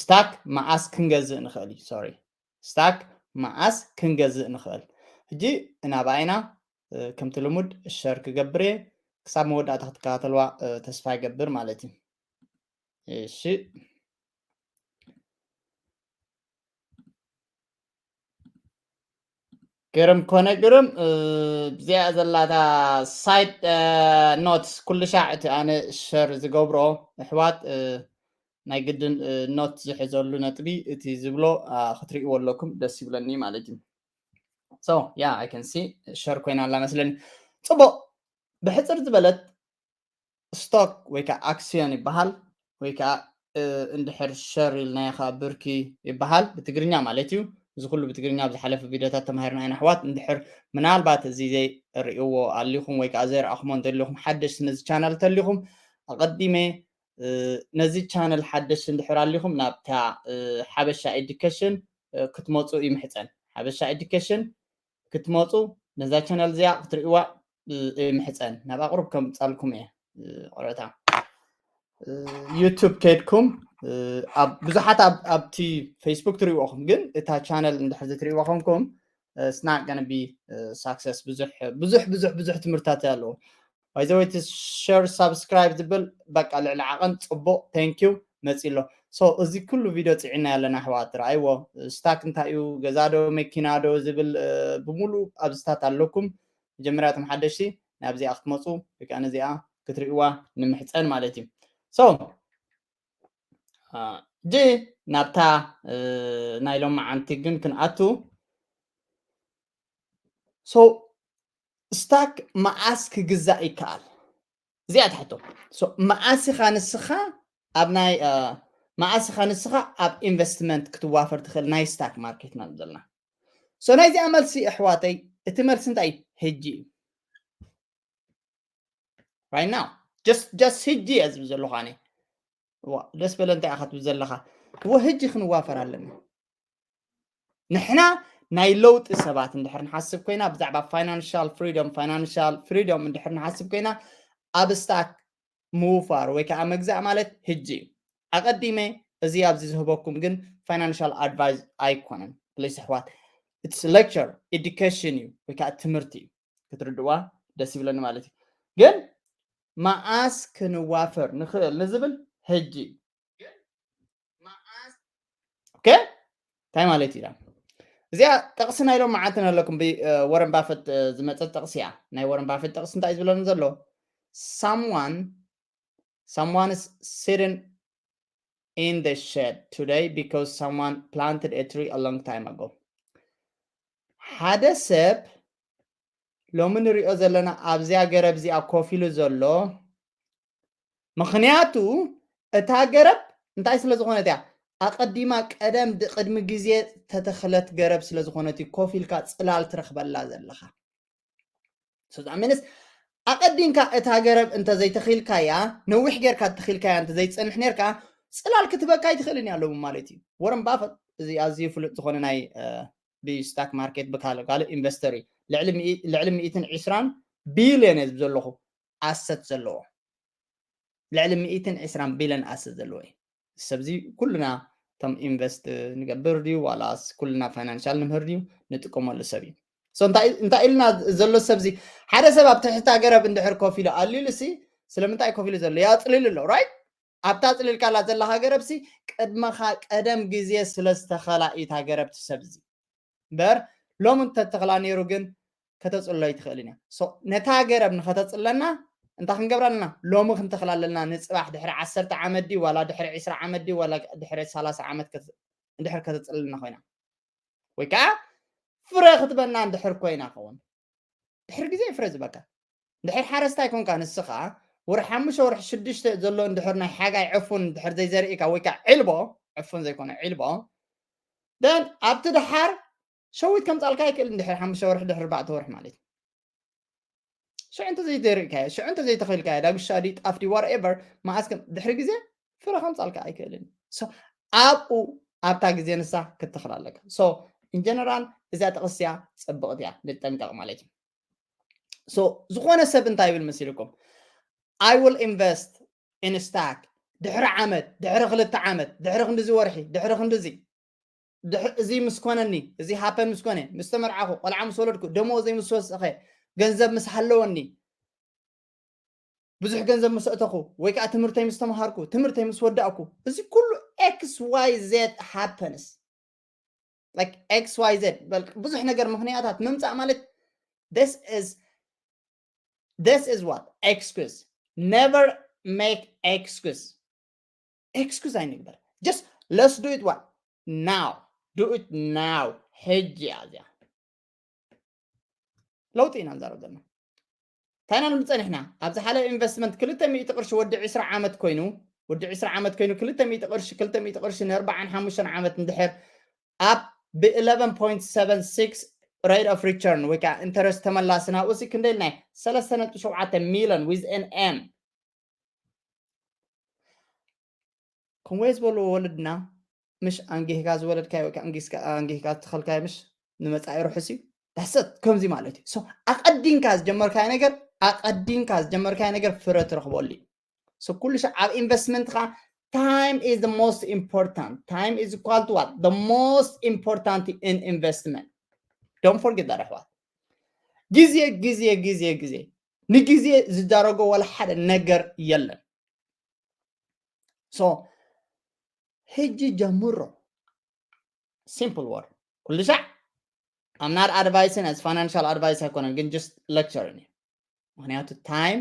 ስታክ መዓስ ክንገዝእ ንኽእል እዩ? ሶሪ፣ ስታክ መዓስ ክንገዝእ ንኽእል? ሕጂ እናበኣይና ከምቲ ልሙድ ሸር ክገብር እየ። ክሳብ መወዳእታ ክትከታተልዋ ተስፋ ይገብር ማለት እዩ። እሺ፣ ግርም ኮነ ግርም። እዚኣ ዘላታ ሳይት ኖትስ ኩሉ ሻዕ እቲ ኣነ ሸር ዝገብሮ ኣሕዋት ናይ ግድን ኖት ዝሕዘሉ ነጥቢ እቲ ዝብሎ ክትርእይዎ ኣለኩም፣ ደስ ይብለኒ ማለት እዩ። So yeah, I can see ሸር ኮይና ኣላ መስለኒ። ፅቡቅ፣ ብሕፅር ዝበለት ስቶክ ወይ ከዓ ኣክሲዮን ይበሃል፣ ወይ ከዓ እንድሕር ሸር ኢልናዮ ከዓ ብርኪ ይበሃል ብትግርኛ ማለት እዩ። እዚ ኩሉ ብትግርኛ ኣብ ዝሓለፈ ቪዲዮታት ተማሂርና ኢና ኣሕዋት። እንድሕር ምናልባት እዚ ዘይርእይዎ ኣሊኹም ወይ ከዓ ዘይረኣኹሞ እንተሊኹም ሓደሽቲ ነዚ ቻናል እንተሊኹም ኣቐዲመ ነዚ ቻነል ሓደሽ እንድሕር ኣሊኹም ናብታ ሓበሻ ኤዱኬሽን ክትመፁ ይምሕፀን። ሓበሻ ኤዱኬሽን ክትመፁ ነዛ ቻነል እዚኣ ክትርእይዋ ይምሕፀን። ናብ ኣቕሩብ ከምፃልኩም እየ። ቆረታ ዩቱብ ከድኩም ብዙሓት ኣብቲ ፌስቡክ ትርእይዎ ኹም፣ ግን እታ ቻነል እንድሕር ዝትርእይዋ ኮንኩም ስና ገነቢ ሳክሰስ ብዙሕ ብዙሕ ብዙሕ ብዙሕ ትምህርታት ኣለዎ። ባይዘወይ እቲ ሸር ሳብስክራይብ ዝብል በቃ ልዕሊ ዓቐን ፅቡቅ፣ ቴንኪዩ መፂ ኣሎ። So እዚ ኩሉ ቪድዮ ፅዒና ያለና ኣሕዋት፣ ረኣይዎ። ስታክ እንታይ እዩ፣ ገዛ ዶ መኪና ዶ ዝብል ብሙሉ ኣብዝታት ኣለኩም። መጀመርያ እቶም ሓደሽቲ ናብዚኣ ክትመፁ ወይ ከዓ ነዚኣ ክትርእይዋ ንምሕፀን ማለት እዩ። So ጂ ናብታ ናይ ሎማዓንቲ ግን ክንኣቱ። So ስታክ መዓስ ክግዛእ ይከኣል? እዚኣ ትሕቶ። So መዓስ ኢኻ ንስኻ ኣብ ናይ መዓስ ኢኻ ንስኻ ኣብ ኢንቨስትመንት ክትዋፈር ትኽእል ናይ ስታክ ማርኬት ማለት ዘለና? So ናይዚኣ መልሲ ኣሕዋተይ፣ እቲ መልሲ እንታይ እዩ? ሕጂ እዩ። Right now, just just ሕጂ እየ ዝብል ዘለኹ ኣነ። ደስ በለ እንታይ ኢኻ ትብል ዘለኻ? እወ ሕጂ ክንዋፈር ኣለና። ንሕና ናይ ለውጢ ሰባት እንድሕር ንሓስብ ኮይና ብዛዕባ ፋይናንሻል ፍሪዶም፣ ፋይናንሻል ፍሪዶም እንድሕር ንሓስብ ኮይና ኣብ ስታክ ምውፋር ወይ ከዓ መግዛእ ማለት ሕጂ እዩ። ኣቐዲመ እዚ ኣብዚ ዝህበኩም ግን ፋይናንሻል ኣድቫይስ ኣይኮነን። ፕሊስ ኣሕዋት፣ it's lecture፣ ኤዱኬሽን እዩ ወይ ከዓ ትምህርቲ እዩ። ክትርድዋ ደስ ይብለኒ ማለት እዩ። ግን መዓስ ክንዋፈር ንኽእል ንዝብል ሕጂ እዩ። ኦኬ፣ እንታይ ማለት እዩ? እዚኣ ጥቕሲ ናይ ሎም መዓልቲ ኣለኩም፣ ብወረን ባፈት ዝመፀት ጥቕሲ እያ። ናይ ወረን ባፈት ጥቕሲ እንታይ እዩ ዝብለኒ ዘሎ? Someone someone is sitting in the shed today because someone planted a tree a long time ago። ሓደ ሰብ ሎሚ ንሪኦ ዘለና ኣብዚኣ ገረብ እዚኣ ኮፍ ኢሉ ዘሎ ምኽንያቱ እታ ገረብ እንታይ ስለ ዝኾነት እያ? ኣቐዲማ ቀደም ቅድሚ ግዜ ተተኽለት ገረብ ስለ ዝኾነት እዩ ኮፍ ኢልካ ፅላል ትረኽበላ ዘለኻ። So that means ኣቐዲምካ እታ ገረብ እንተዘይተኺልካያ፣ ነዊሕ ጌርካ ተኺልካያ እንተዘይትፀንሕ ኔርካ፣ ፅላል ክትበካ ኣይትኽእልን እያ ሎሚ ማለት እዩ። ወረን ባፈት እዚ ኣዝዩ ፍሉጥ ዝኾነ ናይ ብስታክ ማርኬት ብካል ካልእ ኢንቨስተር እዩ። ልዕሊ ሚእትን ዕስራን ቢልዮን እየ ዝብ ዘለኹ ኣሰት ዘለዎ፣ ልዕሊ ሚእትን ዕስራን ቢልዮን ኣሰት ዘለዎ እዩ። ሰብዚ ኩልና እቶም ኢንቨስት ንገብር ድዩ ዋላስ ኩልና ፋይናንሻል ንምህር ድዩ ንጥቀመሉ ሰብ እዩ። እንታይ ኢልና ዘሎ ሰብዚ ሓደ ሰብ ኣብ ትሕቲ ገረብ እንድሕር ኮፍ ኢሉ ኣልሉ ሲ ስለምንታይ ኮፍ ኢሉ ዘሎ ያፅልል ኣሎ ራይት። ኣብታ ፅልልካላ ዘለካ ገረብ ሲ ቅድመኻ ቀደም ግዜ ስለ ዝተኸላ እዩ እታ ገረብ ሰብዚ እምበር ሎም እንተተኽላ ነይሩ ግን ከተፅሎ ኣይትኽእልን እያ። ነታ ገረብ ንኸተፅለና እንታይ ክንገብራ ኣለና? ሎሚ ክንተኽላ ኣለና። ንፅባሕ ድሕሪ ዓሰርተ ዓመት ድዩ ዋላ ድሕሪ ዕስራ ዓመት ድዩ ዋላ ድሕሪ ሰላሳ ዓመት እንድሕር ከተፅልልና ኮይና ወይ ከዓ ፍረ ክትበና እንድሕር ኮይና ኸውን ድሕሪ ግዜ ፍረ ዝበካ እንድሕር ሓረስታይ ኮንካ ንስኻ ወርሒ ሓሙሽተ ወርሒ ሽዱሽተ ዘሎ እንድሕር ናይ ሓጋይ ዕፉን እንድሕር ዘይዘርእካ ወይ ከዓ ዕልቦ ዕፉን ዘይኮነ ዕልቦ ደን ኣብቲ ድሓር ሸዊት ከምፃልካ ይክእል እንድሕር ሓሙሽተ ወርሒ ድሕሪ ኣርባዕተ ወርሒ ማለት እዩ። ሽዑ እንተዘይዘርእካዮ ሽዑ እንተዘይተኺልካዮ ዳጉሻ ድዩ ጣፍ ድዩ ዋትኤቨር መዓስ ከም ድሕሪ ግዜ ፍረ ከምፃልካ ኣይክእልን። ኣብኡ ኣብታ ግዜ ንሳ ክትተኽል ኣለካ። ኢንጀነራል እዚኣ ጥቕስያ ፅብቕት እያ ንጠንቀቕ ማለት እዩ። ዝኾነ ሰብ እንታይ ይብል መሲልኩም? I will invest in stock ድሕሪ ዓመት፣ ድሕሪ ክልተ ዓመት፣ ድሕሪ ክንድዚ ወርሒ፣ ድሕሪ ክንድዚ፣ ድሕ- እዚ ምስ ኮነኒ፣ እዚ ሃፐን ምስ ኮነ፣ ምስ ተመርዓኹ፣ ቆልዓ ምስ ወለድኩ፣ ደሞዘይ ምስ ወሰኸ፣ ገንዘብ ምስ ሃለወኒ፣ ብዙሕ ገንዘብ ምስ ኣእተኹ፣ ወይ ከዓ ትምህርተይ ምስ ተምሃርኩ፣ ትምህርተይ ምስ ወዳእኩ፣ እዚ ኩሉ X Y Z happens. Like X Y Z በል- ብዙሕ ነገር ምኽንያታት ምምፃእ ማለት this is this is what excuse. Never make excuse. Excuse ኣይንግበር. Just let's do it what now. Do it now. ሕጂ እያ እዚኣ። ለውጢ ኢና ንዛረብ ዘለና። እንታይ ኢና ንብል ፀኒሕና? ኣብዚ ሓደ ኢንቨስትመንት ክልተ ሚእቲ ቅርሺ ወዲ ዕስራ ዓመት ኮይኑ፣ ወዲ ዕስራ ዓመት ኮይኑ ክልተ ሚእቲ ቅርሺ፣ ክልተ ሚእቲ ቅርሺ ንኣርባዓን ሓሙሽተን ዓመት እንድሕር ኣብ ብ eleven point seven six rate of return ወይ ከዓ ኢንተረስት ተመላሲ ናብኡ ሲ ክንደይ ኢልና? ሰለስተ ነጥቢ ሸውዓተ ሚሊዮን with an M። ከምኡ ዝበሉ ወለድና፣ ምሽ ኣንጊህካ ዝወለድካዮ ወይ ከዓ ኣንጊስካ- ኣንጊህካ ዝተኸልካዮ ምሽ ንመፃኢ ርሑስ እዩ። ዳሰት ከምዚ ማለት እዩ። So ኣቐዲምካ ዝጀመርካዮ ነገር ኣቐዲምካ ዝጀመርካዮ ነገር ፍረ ትረኽበሉ እዩ። So ኩሉ ሻዕ ኣብ ኢንቨስትመንትካ time is the most important. Time is equal to what? The most important in investment. Don't forget that ኣሕዋት። ግዜ ግዜ ግዜ ግዜ ንግዜ ዝዳረጎ ዋላ ሓደ ነገር የለን። So ሕጂ ጀምሮ። Simple word. ኩሉ ሻዕ I'm not advising as financial advice ኣይኮነን፣ ግን just lecture እዩ። ምክንያቱ time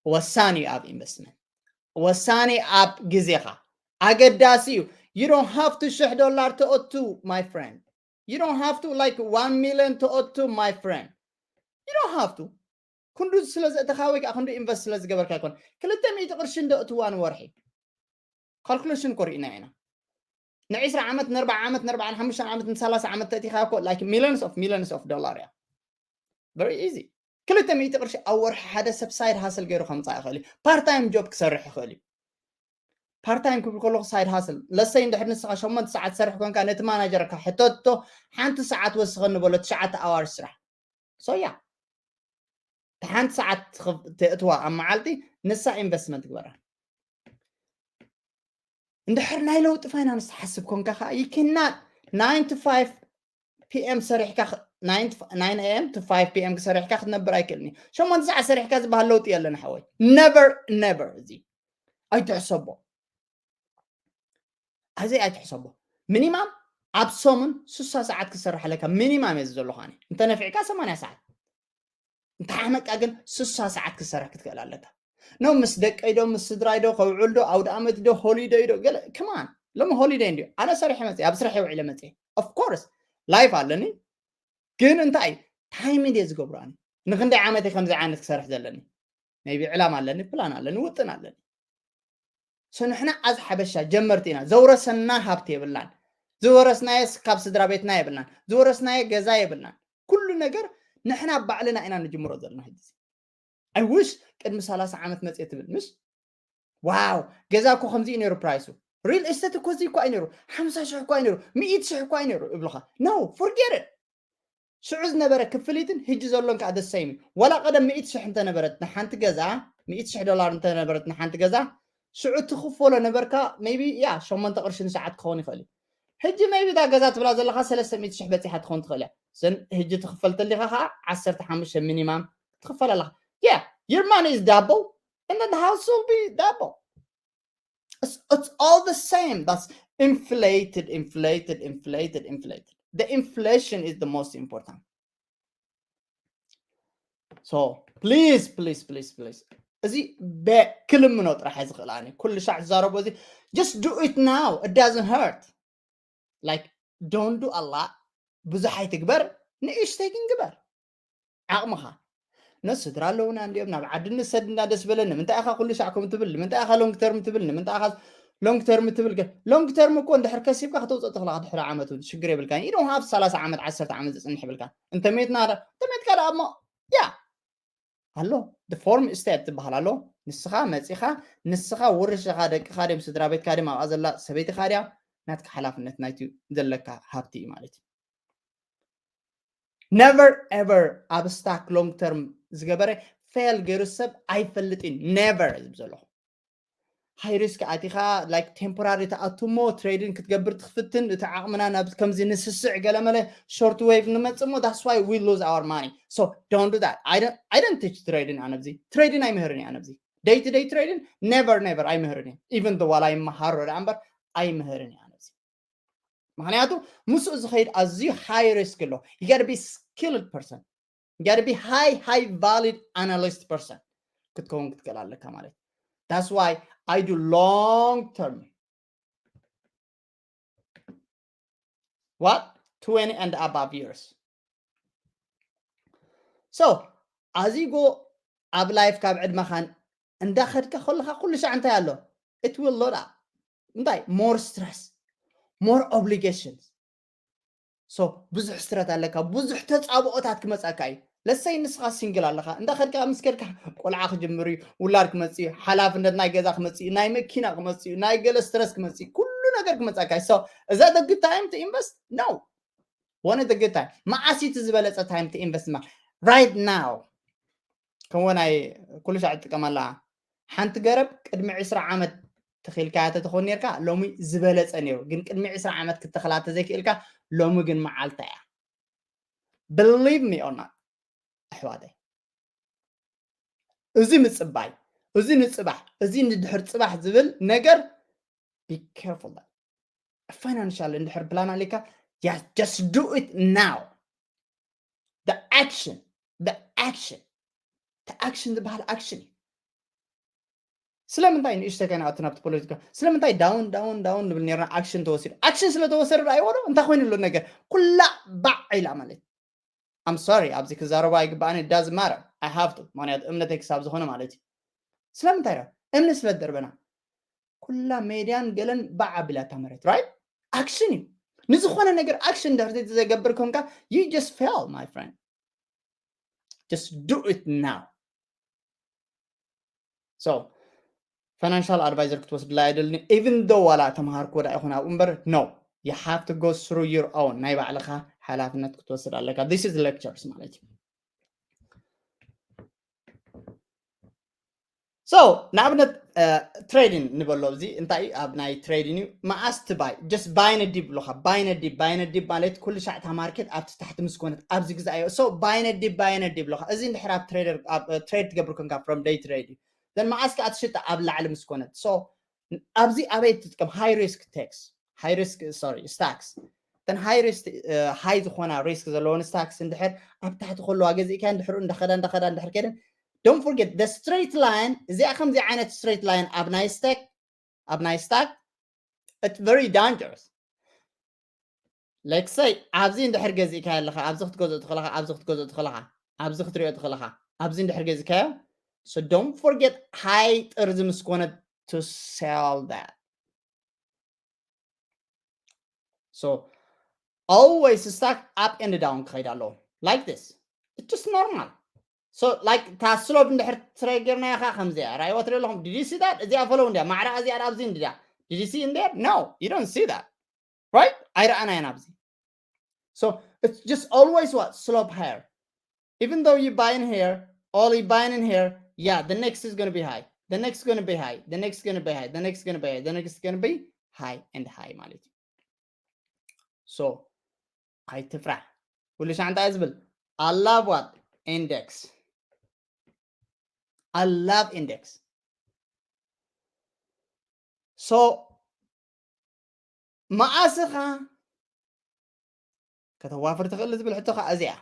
ወሳኒ እዩ ኣብ ኢንቨስትመንት፣ ወሳኒ ኣብ ግዜኻ ኣገዳሲ እዩ። You don't have to ሽሕ ዶላር ተእቱ my friend. You don't have to like one million ተእቱ my friend. You don't have to. ክንዱ ስለ ዘእተኻ ወይ ከዓ ክንዱ ኢንቨስት ስለ ዝገበርካ ኣይኮን። ክልተ ሚእቲ ቅርሺ እንዶ እትዋ ንወርሒ ካልኩሌሽን እኮ ርኢና ኢና። ንዕስራ ዓመት ንኣርባዓ ዓመት ንኣርባዓን ሓሙሽተን ዓመት ንሰላሳ ዓመት ተእቲኻ እኮ like millions of millions of dollar እያ። Very easy። ክልተ ሚእቲ ቅርሺ ኣብ ወርሒ ሓደ ሰብ ሳይድ ሃስል ገይሩ ከምፃእ ይኽእል እዩ። ፓርታይም ጆብ ክሰርሕ ይኽእል እዩ። ፓርታይም ክብል ከለኹ ሳይድ ሃስል ለሰይ እንድሕር ንስኻ ሸሞንተ ሰዓት ትሰርሕ ኮንካ ነቲ ማናጀርካ ሕተቶ ሓንቲ ሰዓት ወስኸኒ በሎ ትሽዓተ ኣዋር ስራሕ። So yeah ሓንቲ ሰዓት ተእትዋ ኣብ መዓልቲ ንሳ ኢንቨስትመንት ግበራ። እንድሕር ናይ ለውጢ ፋይናንስ ትሓስብ ኮንካ ከዓ you cannot nine to five P M ሰሪሕካ nine A M to five P M ክሰሪሕካ ክትነብር ኣይክእልን እዩ። ሸሞንተ ሰዓት ሰሪሕካ ዝበሃል ለውጢ የለን ሓወይ። Never never። እዚ ኣይትሕሰቦ። እዚ ኣይትሕሰቦ። ሚኒማም ኣብ ሰሙን ስሳ ሰዓት ክሰርሕ ኣለካ። ሚኒማም እየ ዘለኹ ኣነ። እንተነፊዕካ ሰማንያ ሰዓት። እንተሓመቅካ ግን ስሳ ሰዓት ክሰርሕ ክትክእል ኣለካ። ኖ ምስ ደቀይ ዶ ምስ ስድራይ ዶ ከውዕል ዶ ኣውደ ኣመት ዶ ሆሊደይ ዶ ገለ ከማን ሎሚ ሆሊደይ እንድዩ። ኣነ ሰሪሐ መፅእ ኣብ ስራሕ ውዒለ መፅእ። Of course life ኣለኒ። ግን እንታይ ታይም እየ ዝገብሮ ኣነ። ንክንደይ ዓመት እየ ከምዚ ዓይነት ክሰርሕ ዘለኒ? ቢ ዕላማ ኣለኒ፣ ፕላን ኣለኒ፣ ውጥን ኣለኒ። So ንሕና ኣዝ ሓበሻ ጀመርቲ ኢና። ዘውረሰና ሃብቲ የብልናን። ዝወረስናዮ ካብ ስድራ ቤትና የብልናን። ዝወረስናዮ ገዛ የብልናን። ኩሉ ነገር ንሕና ባዕልና ኢና ንጅምሮ ዘለና። ሕጂ I wish ቅድሚ ሰላሳ ዓመት መፅየ ትብል ምሽ ዋው ገዛ እኮ ከምዚ እዩ ነይሩ ፕራይሱ። ሪል ኤስቴት እኮ እዚ እኮ እዩ ነይሩ። ሓምሳ ሽሕ እኮ እዩ ነይሩ። ሚእቲ ሽሕ እኮ እዩ ነይሩ እብሉኻ። No, forget it። ሽዑ ዝነበረ ክፍሊትን ሕጂ ዘሎን ከዓ the same እዩ። ዋላ ቀደም ሚእቲ ሽሕ እንተነበረት ንሓንቲ ገዛ፣ ሚእቲ ሽሕ ዶላር እንተነበረት ንሓንቲ ገዛ ሽዑ ትኽፈሎ ነበርካ ቢ ያ ሸሞንተ ቅርሺ ንሰዓት ክኸውን ይኽእል እዩ። ሕጂ ቢ እታ ገዛ ትብላ ዘለካ ሰለስተ ሚእቲ ሽሕ በፂሓ ትኸውን ትኽእል እያ። ዘን ሕጂ ትኽፈል ተሊኻ ከዓ ዓሰርተ ሓሙሽተ ሚኒማም ትኽፈል ኣለኻ። Yeah, your money is double and then the house will be double. It's, it's all the same. That's inflated, inflated, inflated, inflated. The inflation is the most important. So please, please, please, please. እዚ ክልምኖ ጥራሕ ዝኽእል ኣነ ኩሉ ሻዕ ዝዛረቦ እዚ just do it now. It doesn't hurt. Like don't do a lot. ብዙሕ ኣይትግበር፣ ንእሽተይ ግን ግበር። ዓቕምኻ ነስድራ ኣለውና እንዲኦም ናብ ዓዲ ንሰድ እና ደስ በለ ንምንታይ ኢኻ ኩሉ ሻዕ ከም ትብል ንምንታይ ኢኻ ሎንግ ተርም ትብል ንምንታይ ኢኻ ሎንግ ተርም ትብል ግን ሎንግ ተርም እኮ እንድሕር ከሲብካ ከተውፅእ ትኽእልካ ድሕሪ ዓመት እውን ሽግር የብልካ ኢዶም ሃብ ሰላሳ ዓመት ዓሰርተ ዓመት ዝፅንሕ ይብልካ እንተሜትና እንተሜትካ ደኣ እሞ ያ ኣሎ ፎርም ስቴት ትበሃል ኣሎ ንስኻ መፂኻ ንስኻ ውርሽኻ ደቅኻ ድም ስድራ ቤትካ ድም ኣብኣ ዘላ ሰበይትኻ ድያ ናትካ ሓላፍነት ናይቲ ዘለካ ሃብቲ እዩ ማለት እዩ never ever ኣብ ስታክ long term ዝገበረ ፌል ገይሩ ሰብ ኣይፈልጥን never ዝብ ዘለኹ high risk ኣቲኻ like temporary ትኣቱ እሞ trading ክትገብር ትፍትን እቲ ዓቕምና ናብ ከምዚ ንስስዕ ገለመለ short wave ንመጽእ እሞ that's why we lose our money. So don't do that. I don't, I don't teach trading ኣነ ኣብዚ trading ኣይምህርን እየ ኣነ ኣብዚ day to day trading never never ኣይምህርን እየ even though ዋላ ይመሃሮ ደኣ እምበር ኣይምህርን እየ ኣነ ኣብዚ ምክንያቱ ምስኡ ዝኸይድ ኣዝዩ high risk ኣሎ. You gotta be skilled person, you gotta be high high valid analyst person ክትከውን ክትክእል ኣለካ ማለት እዩ። That's why I do long term. What? Twenty and above years. So ኣዚጎ ኣብ life ካብ ዕድመኻን እንዳኸድካ ከለኻ ኩሉ ሻዕ እንታይ ኣሎ? It will load up. እንታይ? More stress, more obligations. So ብዙሕ ስትረት ኣለካ፣ ብዙሕ ተፃብኦታት ክመፃካ እዩ። ለሰይ ንስኻ ሲንግል ኣለኻ እንዳኸድካ ምስ ከድካ ቆልዓ ክጅምር እዩ፣ ውላድ ክመፅእ እዩ፣ ሓላፍነት ናይ ገዛ ክመፅእ እዩ፣ ናይ መኪና ክመፅእ እዩ፣ ናይ ገለ ስትረስ ክመፅእ እዩ፣ ኩሉ ነገር ክመፃካ እዩ። So is that a good time to invest? No. One of the good time. መዓስ እዩ እቲ ዝበለፀ time to invest? ማ right now። ከምዎ ናይ ኩሉ ሻዕ ትጥቀመላ ሓንቲ ገረብ ቅድሚ ዕስራ ዓመት ተኺልካያ ተተኾን ነርካ ሎሚ ዝበለፀ ነይሩ። ግን ቅድሚ ዕስራ ዓመት ክትተኽላ ተዘይክእልካ ሎሚ ግን መዓልታ እያ። Believe me or not ኣሕዋተይ፣ እዚ ምፅባይ፣ እዚ ንፅባሕ፣ እዚ ንድሕር ፅባሕ ዝብል ነገር be careful። Financial እንድሕር ፕላን ኣለካ just do it now. The action, the action, the action ዝበሃል ኣክሽን እዩ። ስለምንታይ ንእሽተይ ከይንኣቱ ናብቲ ፖለቲካ ስለምንታይ down down down ንብል ነርና? ኣክሽን ተወሲዱ። ኣክሽን ስለተወሰደ ዶ ኣይወዶ እንታይ ኮይኑ ኣሎ ነገር ኩላ ባዕ ኢላ ማለት I'm sorry ኣብዚ ክዛረቦ ኣይግባኣኒ። It doesn't matter, I have to። ምክንያቱ እምነተይ ክሳብ ዝኾነ ማለት እዩ። ስለምንታይ ዶ እምኒ ስለ ደርበና ኩላ ሜድያን ገለን ባዕ ኣቢላ እታ መሬት right? ኣክሽን እዩ። ንዝኾነ ነገር ኣክሽን ድሕር ዘይገብር ኮንካ you just fail my friend. Just do it now. So financial advisor ክትወስድላ የደልኒ even though ዋላ ተምሃርክዎ ዳ ይኹን ኣብኡ እምበር no, you have to go through your own ናይ ባዕልኻ ሓላፍነት ክትወስድ ኣለካ። This is lectures ማለት እዩ። So ንኣብነት trading ንበሎ እዚ እንታይ ኣብ ናይ trading እዩ? መዓስ ትባይ just ባይነ ዲብ ብሎካ ባይነ ዲብ ባይነ ዲብ ማለት ኩሉ ሻዕታ ማርኬት ኣብቲ ታሕቲ ምስ ኮነት ኣብዚ ግዛእ እዮ። So ባይነ ዲብ ባይነ ዲብ ብሎካ እዚ እንድሕር ኣብ ትሬደር ኣብ ትሬድ ትገብር ኮንካ from day trade እዩ። Then መዓስ ከኣ ትሽጣ ኣብ ላዕሊ ምስ ኮነት። So ኣብዚ ኣበይ ትጥቀም? High risk takes high risk sorry stocks ተን high risk high ዝኾና risk ዘለዎን stocks እንድሕር ኣብ ታሕቲ ከለዋ ገዚእካ እንድሕር እንዳኸዳ እንዳኸዳ እንድሕር ከደን don't forget the straight line እዚኣ ከምዚ ዓይነት straight line ኣብ ናይ stock ኣብ ናይ stock it's very dangerous. Like say ኣብዚ እንድሕር ገዚእካ ኣለኻ ኣብዚ ክትገዝኦ ትኽእልኻ ኣብዚ ክትገዝኦ ትኽእልኻ ኣብዚ ክትሪኦ ትኽእልኻ ኣብዚ እንድሕር ገዚእካዮ so don't forget high ጥርዚ ምስ ኮነ to sell that. So always stock up and down ክኸይድ ኣለዎ like this. It's just normal. So like እታ ስሎብ እንድሕር ትራይ ጌርናዮ ከዓ ከምዚያ ራእይዋ ትሪኦ ኣለኹም። Did you see that? እዚኣ ፈለው እንድያ ማዕራ እዚኣ ኣብዚ እንድያ Did you see in there? No, you don't see that, right? ኣይረኣናዮን ኣብዚ. So it's just always what? Slope higher. Even though you buy in here, all you buying in here, yeah, the next is gonna be high. The next is gonna be high. The next is gonna be high. The next is gonna be high. The next is gonna be high and high ማለት እዩ። So ኣይትፍራሕ። ኩሉ ሻዕ እንታይ ዝብል? I love what? Index. I love index. So መዓስኻ ከተዋፍር ትኽእል ዝብል ሕቶ ከዓ እዚኣ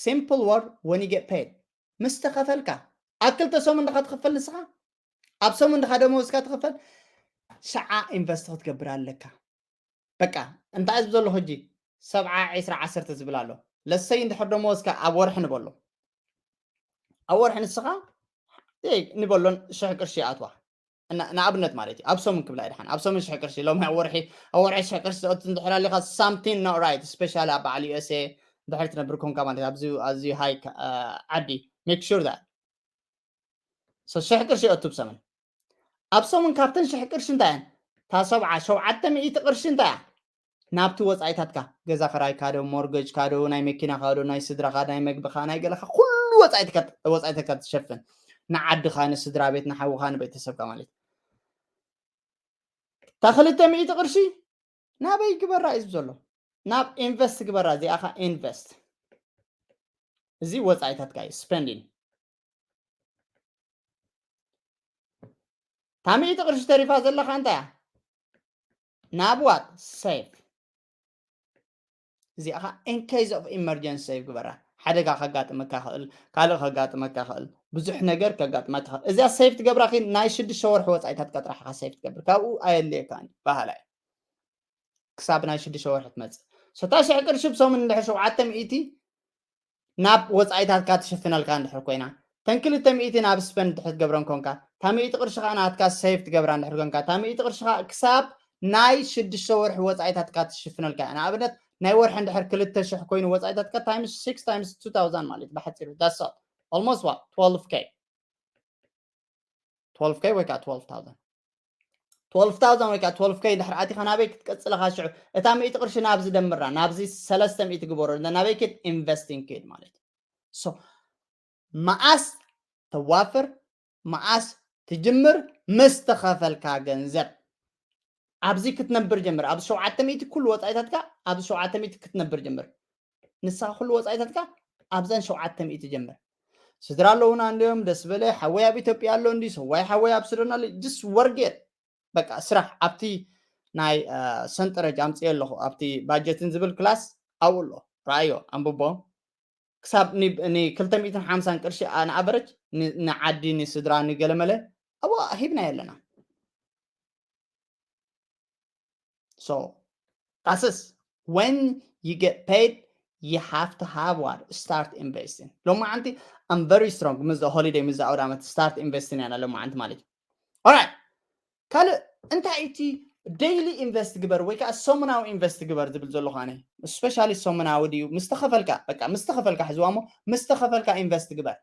simple word when you get paid ምስ ተኸፈልካ ኣብ ክልተ ሰሙን ድኻ ትኽፈል ንስኻ ኣብ ሰሙን ድኻ ደመወዝካ ትኽፈል ሸዓ ኢንቨስት ክትገብር ኣለካ። በቃ እንታይ ዝብ ዘሎ ሕጂ ሰብዓ ዕስራ ዓሰርተ ዝብል ኣሎ ለሰይ እንድሕር ደመወዝካ ኣብ ወርሒ ንበሎ ኣብ ወርሒ ንስኻ ንበሎን ሽሕ ቅርሺ ይኣትዋ ንኣብነት ማለት እዩ ኣብ ሰሙን ክብላ ይድሓን ኣብ ሰሙን ሽሕ ቅርሺ ሎም ኣብ ወርሒ ኣብ ወርሒ ሽሕ ቅርሺ ዘእቱ እንድሕር ኣሊኻ something not right especially ኣብ በዓል USA እንድሕር ትነብር ኮንካ ማለት ኣብዚ ኣዝዩ ሃይ ዓዲ make sure that ሽሕ ቅርሺ የእቱ ብሰሙን ኣብ ሰሙን ካብተን ሽሕ ቅርሺ እንታይ እየን እታ ሰብዓ ሸውዓተ ሚእቲ ቅርሺ እንታይ እያ ናብቲ ወፃኢታትካ ገዛ ክራይካ ዶ ሞርገጅካ ዶ ናይ መኪናኻ ዶ ናይ ስድራኻ ናይ መግብኻ ናይ ገለኻ ኩሉ ወፃኢትካ ትሸፍን ንዓድኻ ንስድራ ቤት ንሓውኻ ንቤተሰብካ ማለት እታ ክልተ ሚእቲ ቅርሺ ናበይ ግበራ እዩ ዘሎ? ናብ ኢንቨስት ግበራ። እዚኣ ኸ ኢንቨስት፣ እዚ ወፃኢታትካ እዩ፣ ስፔንዲንግ። እታ ሚእቲ ቅርሺ ተሪፋ ዘለኻ እንታይ እያ? ናብ ዋት? ሴቭ። እዚኣ ኸዓ in case of emergency ሴቭ ግበራ። ሓደጋ ከጋጥመካ ኽእል፣ ካልእ ከጋጥመካ ኽእል፣ ብዙሕ ነገር ከጋጥመካ ኽእል። እዚኣ ሴቭ ትገብራ ኺ ናይ ሽዱሽተ ወርሒ ወፃኢታትካ ጥራሕ ኢኻ ሴቭ ትገብር። ካብኡ ኣየድልየካን እዩ፣ በሃላይ። ክሳብ ናይ ሽዱሽተ ወርሒ ትመጽእ። ሰታ ሽሕ ቅርሺ ብሰሙን እንድሕር ሸውዓተ ሚእቲ ናብ ወጻኢታትካ ትሽፍነልካ እንድሕር ኮይና፣ ተን ክልተ ሚእቲ ናብ ስፐንድ እንድሕር ትገብረን ኮንካ፣ እታ ሚእቲ ቅርሺ ከኣ ናትካ ሴቭ ትገብራ እንድሕር ኮንካ፣ እታ ሚእቲ ቅርሺ ከኣ ክሳብ ናይ ሽዱሽተ ወርሒ ወጻኢታትካ ትሽፍነልካ እያ። ንኣብነት ናይ ወርሒ እንድሕር ክልተ ሽሕ ኮይኑ ወጻኢታትካ ታይምስ ሲክስ ታይምስ ቱ ታውዛንድ ማለት እዩ ብሓጺሩ። That's all. Almost what? ትወልቭ ኬ። ትወልቭ ኬ ወይ ከዓ ትወልቭ ታውዛንድ። ትወልቭ ታውዛንድ ወይ ከዓ ትወልቭ ኬ ድሕሪ ኣቲኻ ናበይ ክትቀጽል ኢኻ ሽዑ? እታ ሚእቲ ቅርሺ ናብዚ ደምራ፣ ናብዚ ሰለስተ ሚእቲ ግበሮ፣ ናበይ ኪድ? ኢንቨስቲንግ ኪድ ማለት እዩ። So መዓስ ተዋፍር፣ መዓስ ትጅምር? ምስ ተኸፈልካ ገንዘብ ኣብዚ ክትነብር ጀምር። ኣብዚ ሸውዓተ ሚእቲ ኩሉ ወጻኢታትካ ኣብዚ ሸውዓተ ሚእቲ ክትነብር ጀምር። ንስኻ ኩሉ ወጻኢታትካ ኣብዘን ሸውዓተ ሚእቲ ጀምር። ስድራ ኣለውና እንድዮም፣ ደስ በለ፣ ሓወይ ኣብ ኢትዮጵያ ኣሎ እንዲ፣ ሰዋይ ሓወይ ኣብ ሱዳን ኣሎ፣ just work it። በቃ ስራሕ ኣብቲ ናይ፣ አ፣ ሰንጠረጅ ኣምጽኦ ኣለኹ፣ ኣብቲ ባጀትን ዝብል ክላስ ኣብኡ ኣሎ። ረኣዮ፣ ኣንብቦ። ክሳብ ኒ-፣ ኒ ክልተ ሚእትን ሓምሳን ቅርሺ ኣ-፣ ንኣቨረጅ ን-፣ ንዓዲ፣ ንስድራ፣ ንገለመለ ኣብኡ ሂብናዮ ኣለና። So that's it. When you get paid, you have to have what? Start investing. ሎማዓንቲ I'm very strong። ምስ ሆሊደይ፣ ምስ ኣውደ ዓመት start investing ያና ሎማዓንቲ ማለት እዩ። Alright። ካልእ እንታይ እቲ ዴይሊ ኢንቨስት ግበር ወይ ከዓ ሰሙናዊ ኢንቨስት ግበር ዝብል ዘለኹ ኣነ? ስፔሻሊ ሰሙናዊ ድዩ? ምስ ተኸፈልካ፣ በቃ ምስ ተኸፈልካ ሕዝዋ እሞ ምስ ተኸፈልካ ኢንቨስት ግበር።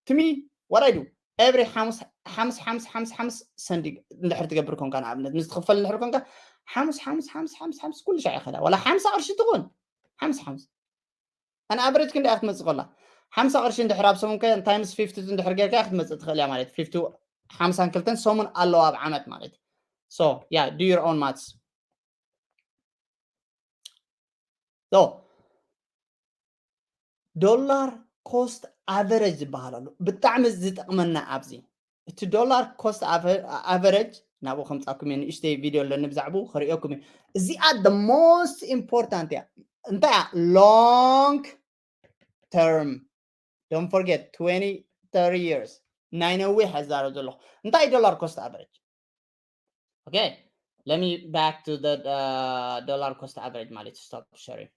To me, what I do? Every ሓሙስ፣ ሓምስ፣ ሓምስ፣ ሓምስ፣ ሓምስ ሰንዲ እንድሕር ትገብር ኮንካ፣ ንኣብነት ምስ ትኽፈል እንድሕር ኮንካ፣ ሓምስ፣ ሓምስ፣ ሓምስ፣ ሓምስ፣ ሓምስ ኩሉ ሻዕ ይኸዳ። ዋላ ሓምሳ ቅርሺ ትኹን፣ ሓምስ፣ ሓምስ። ኣን ኣቨሬጅ ክንደይ ክትመጽእ ከላ? ሓምሳ ቅርሺ እንድሕር ኣብ ሰሙን ከ፣ ታይምስ ፊፍቲ እንድሕር ጌርካ ክትመጽእ ትኽእል እያ ማለት። ፊፍቲ፣ ሓምሳን ክልተን ሰሙን ኣለዋ ኣብ ዓመት ማለት። So, yeah, do your own maths. So, ዶላር ኮስት ኣቨሬጅ ዝበሃል ኣሎ። ብጣዕሚ ዝጠቕመና ኣብዚ። እቲ ዶላር ኮስት ኣቨ-፣ ኣቨሬጅ ናብኡ ከምጻኩም እየ፣ ንእሽተይ ቪድዮ ኣለኒ ብዛዕባኡ፣ ከርእየኩም እየ። እዚኣ the most important እያ። እንታይ እያ? ሎንግ ተርም። Don't forget, twenty, thirty years። ናይ ነዊሕ እዛረብ ዘለኹ። እንታይ እዩ ዶላር ኮስት ኣቨሬጅ? Okay, let me back to the, uh, dollar cost average ማለት እዩ። Stop sharing.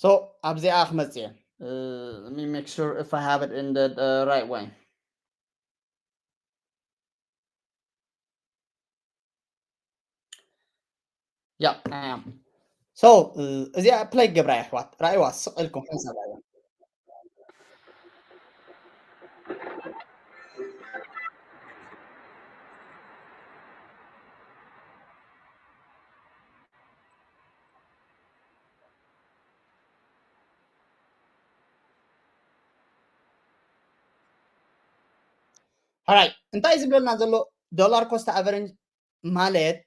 So ኣብዚኣ ክመጽእ እየ። Uh, let me make sure if I have it in the, uh, right way. Yeah, I am. So, uh, እዚኣ ፕለይ ገብራ የሕዋት፣ ራእይዋ ስቕ ኢልኩም ሓንሳብ ራእይዋ። Alright፣ እንታይ ዝብለና ዘሎ? ዶላር ኮስት ኣቨሬጅ ማለት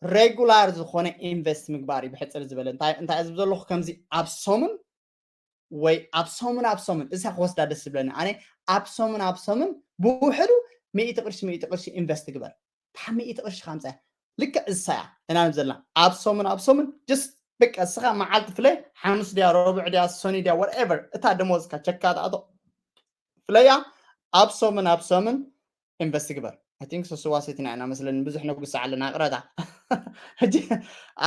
ሬጉላር ዝኾነ ኢንቨስት ምግባር እዩ። ብሕፅር ዝበለ እንታይ፣ እንታይ ዝብ ዘለኹ? ከምዚ ኣብ ሰሙን ወይ ኣብ ሰሙን፣ ኣብ ሰሙን እሳ ክወስዳ ደስ ዝብለኒ ኣነ፣ ኣብ ሰሙን፣ ኣብ ሰሙን ብውሕዱ ሚእቲ ቅርሺ፣ ሚእቲ ቅርሺ ኢንቨስት ግበር። እታ ሚእቲ ቅርሺ ካምፃ ልክዕ እሳ እያ። እና ንብ ዘለና ኣብ ሰሙን፣ ኣብ ሰሙን ጀስት በቃ እስኻ መዓልቲ ፍለይ፣ ሓሙስ ድያ፣ ረቡዕ ድያ፣ ሰኒ ድያ፣ whatever፣ እታ ደሞዝካ ቸካ ትኣቶ ፍለያ። ኣብ ሰሙን፣ ኣብ ሰሙን ኢንቨስት ግበር። I think ሶስዋ ሰቲና ኢና መስለኒ፣ ብዙሕ ነጉሳ ኣለና ቅረታ። ሕጂ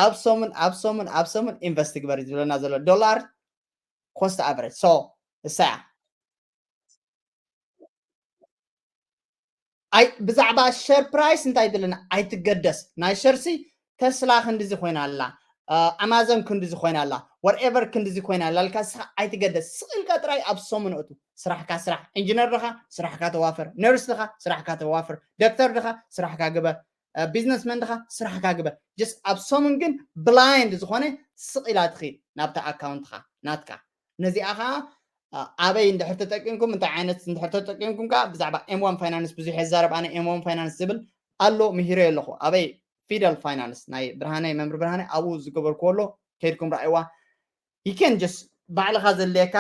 ኣብ ሰሙን፣ ኣብ ሰሙን፣ ኣብ ሰሙን ኢንቨስት ግበር እዩ ዝብለና ዘሎ ዶላር ኮስት ኣቨሬጅ። So እሳ እያ። ኣይ፣ ብዛዕባ ሸር ፕራይስ እንታይ ይብለና? ኣይትገደስ። ናይ ሸርሲ ተስላ ክንድዚ ኮይና ኣላ፣ አ፣ ኣማዞን ክንድዚ ኮይና ኣላ፣ whatever ክንድዚ ኮይና ኣላ ኢልካ እስኻ ኣይትገደስ። ስቕ ኢልካ ጥራይ ኣብ ሰሙን እቱ። ስራሕካ ስራሕ። ኢንጂነር ድኻ? ስራሕካ ተዋፍር። ነርስ ድኻ? ስራሕካ ተዋፍር። ዶክተር ድኻ? ስራሕካ ግበር። አ፣ ቢዝነስመን ድኻ? ስራሕካ ግበር። ጀስት ኣብ ሰሙን ግን ብላይንድ ዝኾነ ስቕ ኢላ ትኺድ ናብታ ኣካውንትኻ ናትካ። ነዚኣ ኸዓ፣ አ፣ ኣበይ እንድሕር ተጠቂምኩም፣ እንታይ ዓይነት እንድሕር ተጠቂምኩም ከኣ ብዛዕባ ኤም ዋን ፋይናንስ ብዙሕ የዛረብ። ኣነ ኤም ዋን ፋይናንስ ዝብል ኣሎ ምሂረ ኣለኹ ኣበይ ፊደል ፋይናንስ ናይ ብርሃነ መምህር ብርሃነ ኣብኡ ዝገበርክዎ ኣሎ ከይድኩም ረኣይዋ you can just ባዕልኻ ዘድልየካ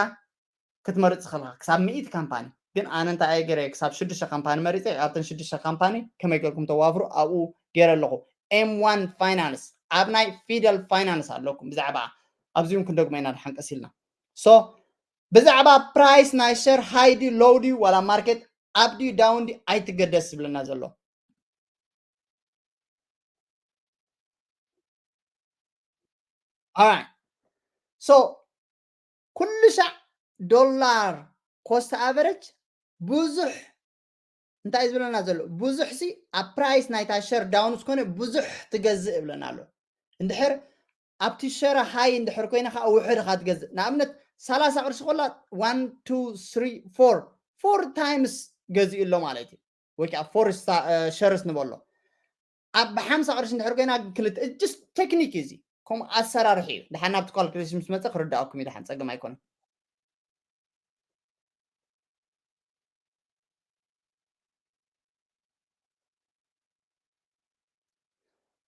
ክትመርጽ ከለካ ክሳብ ሚእቲ ካምፓኒ ግን ኣነ እንታይ እየ ገይረ ክሳብ ሽዱሽተ ካምፓኒ መሪፀ ኣብተን ሽዱሽተ ካምፓኒ ከመይ ገርኩም ተዋፍሩ ኣብኡ ገይረ ኣለኹ M one finance ኣብ ናይ ፊደል ፋይናንስ ኣለኩም ብዛዕባ ኣብዚ እውን ክንደግሞ ኢና ድሓን ቀስ ኢልና so ብዛዕባ ፕራይስ ናይ ሸር ሃይ ድዩ ሎው ድዩ ዋላ ማርኬት ኣፕ ድዩ ዳውን ድዩ ኣይትገደስ ዝብለና ዘሎ Alright. So ኩሉ ሻዕ ዶላር ኮስት ኣቨረጅ ብዙሕ እንታይ ዝብለና ዘሎ ብዙሕ ሲ ኣብ ፕራይስ ናይታ ሸር ዳውን ዝኾነ ብዙሕ ትገዝእ ይብለና ኣሎ እንድሕር ኣብቲ ሸረ ሃይ እንድሕር ኮይና ከዓ ውሕድ ካ ትገዝእ ንኣብነት ሰላሳ ቅርሺ ኮላ one two three four four times ገዚኡ ኣሎ ማለት እዩ ወይ ከዓ ፎር ሸርስ ንበሎ ኣብ ብሓምሳ ቅርሺ እንድሕር ኮይና ክልተ just ቴክኒክ እዩ እዚ ከምኡ ኣሰራርሒ እዩ ድሓን ናብቲ ካልኩሌሽን ምስ መፀ ክርዳኣኩም እዩ ድሓን ፀገም ኣይኮነን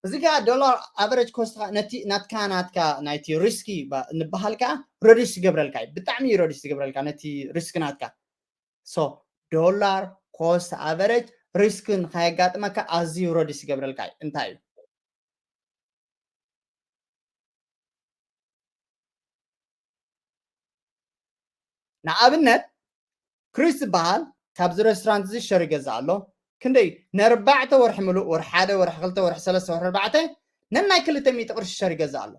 እዚ ከዓ ዶላር ኣቨሬጅ ኮስት ነቲ ናትካ ናትካ ናይቲ ሪስኪ ንበሃል ከዓ ረዲስ ይገብረልካ እዩ ብጣዕሚ እዩ ረዲስ ይገብረልካ ነቲ ሪስክ ናትካ so ዶላር ኮስት ኣቨሬጅ ሪስክ ንከየጋጥመካ ኣዝዩ ረዲስ ይገብረልካ እዩ እንታይ እዩ ንኣብነት ክሪስ ዝበሃል ካብዚ ሬስቶራንት እዚ ሸር ይገዝእ ኣሎ ክንደይ ነርባዕተ ወርሒ ምሉእ ወርሒ ሓደ ወርሒ ክልተ ወርሒ ሰለስተ ወርሒ ኣርባዕተ ነናይ ክልተ ሚእቲ ቅርሺ ሸር ይገዝእ ኣሎ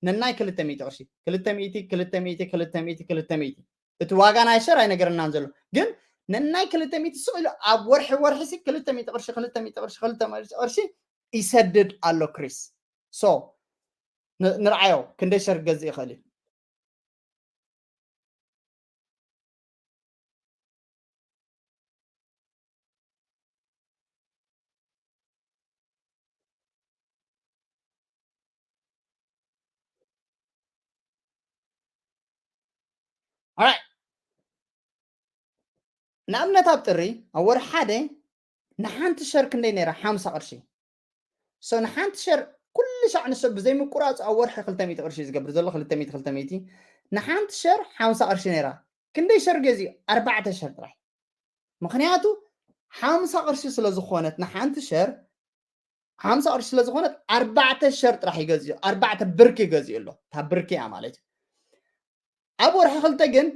ነናይ ክልተ ሚእቲ ቅርሺ ክልተ ሚእቲ ክልተ ሚእቲ ክልተ ሚእቲ ክልተ ሚእቲ እቲ ዋጋ ናይ ሸር ኣይነገረናን ዘሎ ግን ነናይ ክልተ ሚእቲ ስቕ ኢሉ ኣብ ወርሒ ወርሒ ሲ ክልተ ሚእቲ ቅርሺ ክልተ ሚእቲ ቅርሺ ክልተ ሚእቲ ቅርሺ ይሰድድ ኣሎ ክሪስ so ንርዓዮ ክንደይ ሸር ክገዝእ ይኽእል እዩ ንኣብነት ኣብ ጥሪ ኣብ ወርሒ ሓደ ንሓንቲ ሸር ክንደይ ነይራ ሓምሳ ቅርሺ so ንሓንቲ ሸር ኩሉ ሻዕ ንሰብ ብዘይ ምቁራፅ ኣብ ወርሒ ክልተ ሚእቲ ቅርሺ ዝገብር ዘሎ ክልተ ሚእቲ ክልተ ሚእቲ ንሓንቲ ሸር ሓምሳ ቅርሺ ነይራ ክንደይ ሸር ገዚኡ ኣርባዕተ ሸር ጥራይ ምክንያቱ ሓምሳ ቅርሺ ስለ ዝኾነት ንሓንቲ ሸር ሓምሳ ቅርሺ ስለ ዝኾነት ኣርባዕተ ሸር ጥራሕ ይገዝኡ ኣርባዕተ ብርኪ ይገዝኡ ኣሎ እታ ብርኪ እያ ማለት እዩ ኣብ ወርሒ ክልተ ግን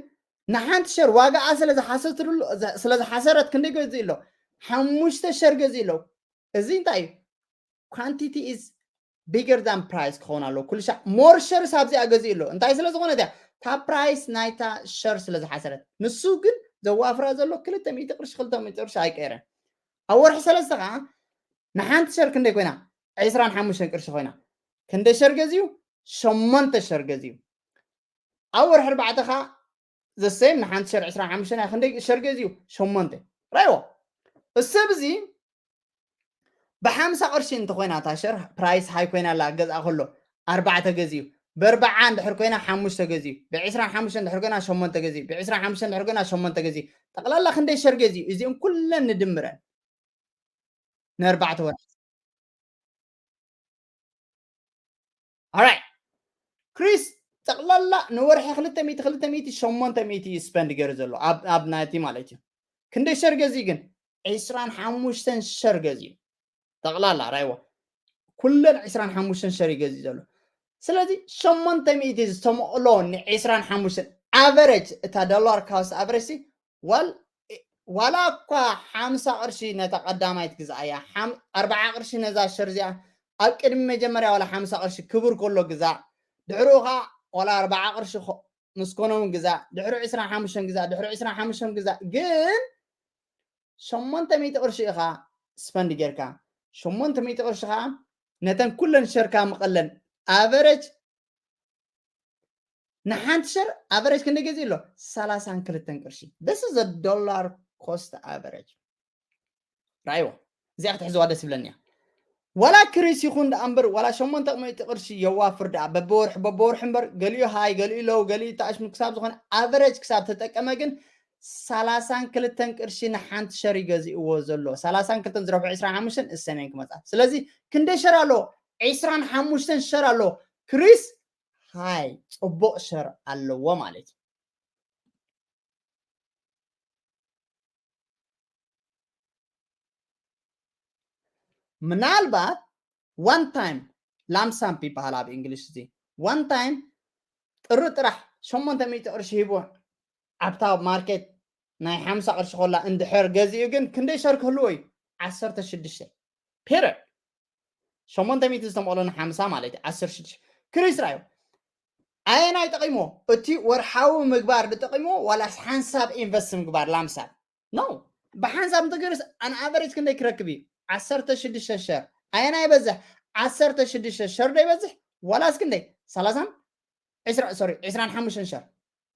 ንሓንቲ ሸር ዋጋኣ ስለ ዝሓሰረትሉ ስለ ዝሓሰረት ክንደይ ገዝኡ ኣሎ ሓሙሽተ ሸር ገዝኡ ኣሎ እዚ እንታይ እዩ quantity is bigger than price ክኸውን ኣለዎ ኩሉ ሻዕ more shares ኣብዚኣ ገዚኡ ኣሎ እንታይ ስለ ዝኾነት እያ እታ ፕራይስ ናይታ ሸር ስለ ዝሓሰረት ንሱ ግን ዘዋፍራ ዘሎ ክልተ ሚእቲ ቅርሺ ክልተ ሚእቲ ቅርሺ ኣይቀየረን ኣብ ወርሒ ሰለስተ ከዓ ንሓንቲ ሸር ክንደይ ኮይና ዕስራን ሓሙሽተን ቅርሺ ኮይና ክንደይ ሸር ገዚኡ ሸሞንተ ሸር ገዚኡ ኣብ ወርሒ ኣርባዕተ ከዓ ዘሰይም ንሓንቲ ሸር ዕስራን ሓሙሽተን እያ ክንደይ ሸር ገዚኡ ሸሞንተ ራይዎ እሰብ እዚ ብሓምሳ ቅርሺ እንተኮይና እታ ሸር ፕራይስ ሃይ ኮይና ኣላ ገዝኣ ከሎ ኣርባዕተ ገዚኡ ብኣርባዓ እንድሕር ኮይና ሓሙሽተ ገዚኡ ብዕስራን ሓሙሽተ እንድሕር ኮይና ሸሞንተ ገዚኡ ብዕስራን ሓሙሽተ እንድሕር ኮይና ሸሞንተ ገዚኡ ጠቕላላ ክንደይ ሸር ገዚኡ እዚኦም ኩለን ንድምረን ንኣርባዕተ ወርሒ ኣራይ ክሪስ ጠቕላላ ንወርሒ ክልተ ሚእቲ ክልተ ሚእቲ ሸሞንተ ሚእቲ እዩ ስፐንድ ገይሩ ዘሎ ኣብ ናይቲ ማለት እዩ ክንደይ ሸር ገዚኡ ግን ዕስራን ሓሙሽተን ሸር ገዚኡ ጠቕላላ ራይዎ ኩለን ዕስራን ሓሙሽተን ሸር ይገዝእ ዘሎ ስለዚ ሸሞንተ ሚእቲ ዝተመቕሎ ንዕስራን ሓሙሽተን ኣቨረጅ እታ ዶላር ካውስ ኣቨረጅ ዋል ዋላ እኳ ሓምሳ ቅርሺ ነታ ቀዳማይት ግዛእ እያ ኣርባዓ ቅርሺ ነዛ ሸር እዚኣ ኣብ ቅድሚ መጀመርያ ዋላ ሓምሳ ቅርሺ ክቡር ከሎ ግዛእ ድሕሪኡ ከዓ ዋላ ኣርባዓ ቅርሺ ምስ ኮኖም ግዛእ ድሕሪ ዕስራን ሓሙሽተን ግዛእ ድሕሪ ዕስራን ሓሙሽተን ግዛእ ግን ሸሞንተ ሚእቲ ቅርሺ ኢኻ ስፐንድ ጌርካ ሸሞንተ ሚእቲ ቅርሺ ከዓ ነተን ኩለን ሸርካ ምቐለን ኣቨረጅ ንሓንቲ ሸር ኣቨረጅ ክንደይ ገዚኡ ኣሎ ሰላሳን ክልተን ቅርሺ this is a dollar cost average ራይዎ እዚኣ ክትሕዝዋ ደስ ይብለኒ እያ ዋላ ክሪስ ይኹን ደኣ እምበር ዋላ ሸሞንተ ሚእቲ ቅርሺ የዋፍር ደኣ በብወርሒ በብወርሒ እምበር ገሊኡ ሃይ ገሊኡ ሎው ገሊኡ ተኣሽሙ ክሳብ ዝኾነ ኣቨረጅ ክሳብ ተጠቀመ ግን ሰላሳን ክልተን ቅርሺ ንሓንቲ ሸር ይገዝእዎ ዘሎ። ሰላሳን ክልተን ዝረብሑ ዕስራን ሓሙሽተን እሰነን ክመጻ። ስለዚ ክንደይ ሸር ኣሎ? ዕስራን ሓሙሽተን ሸር ኣሎ። ክሪስ ሃይ ጽቡቕ ሸር ኣለዎ ማለት እዩ። ምናልባት ዋን ታይም ላምሳምፕ ይበሃል ኣብ እንግሊሽ። እዚ ዋን ታይም ጥሪ ጥራሕ ሸሞንተ ሚእቲ ቅርሺ ሂቡ ኣብታ ማርኬት ናይ ሓምሳ ቅርሺ ኮላ እንድሕር ገዚኡ ግን ክንደይ ሸር ክህልዎ እዩ? ዓሰርተ ሽዱሽተ ፔረድ። ሸሞንተ ሚእቲ ዝተመቕሎ ንሓምሳ ማለት እዩ። ዓሰርተ ሽዱሽተ ክሪስ ራዮ ኣየናይ ጠቂሞ? እቲ ወርሓዊ ምግባር ዝጠቂሞ ዋላስ ሓንሳብ ኢንቨስት ምግባር ላምሳብ? ኖ፣ ብሓንሳብ እንተገይሩስ ኣን ኣቨሬጅ ክንደይ ክረክብ እዩ? ዓሰርተ ሽዱሽተ ሸር። ኣየናይ ይበዝሕ? ዓሰርተ ሽዱሽተ ሸር ዶ ይበዝሕ? ዋላስ ክንደይ? ሰላሳን ዕስራ፣ ሶሪ፣ ዕስራን ሓሙሽተን ሸር።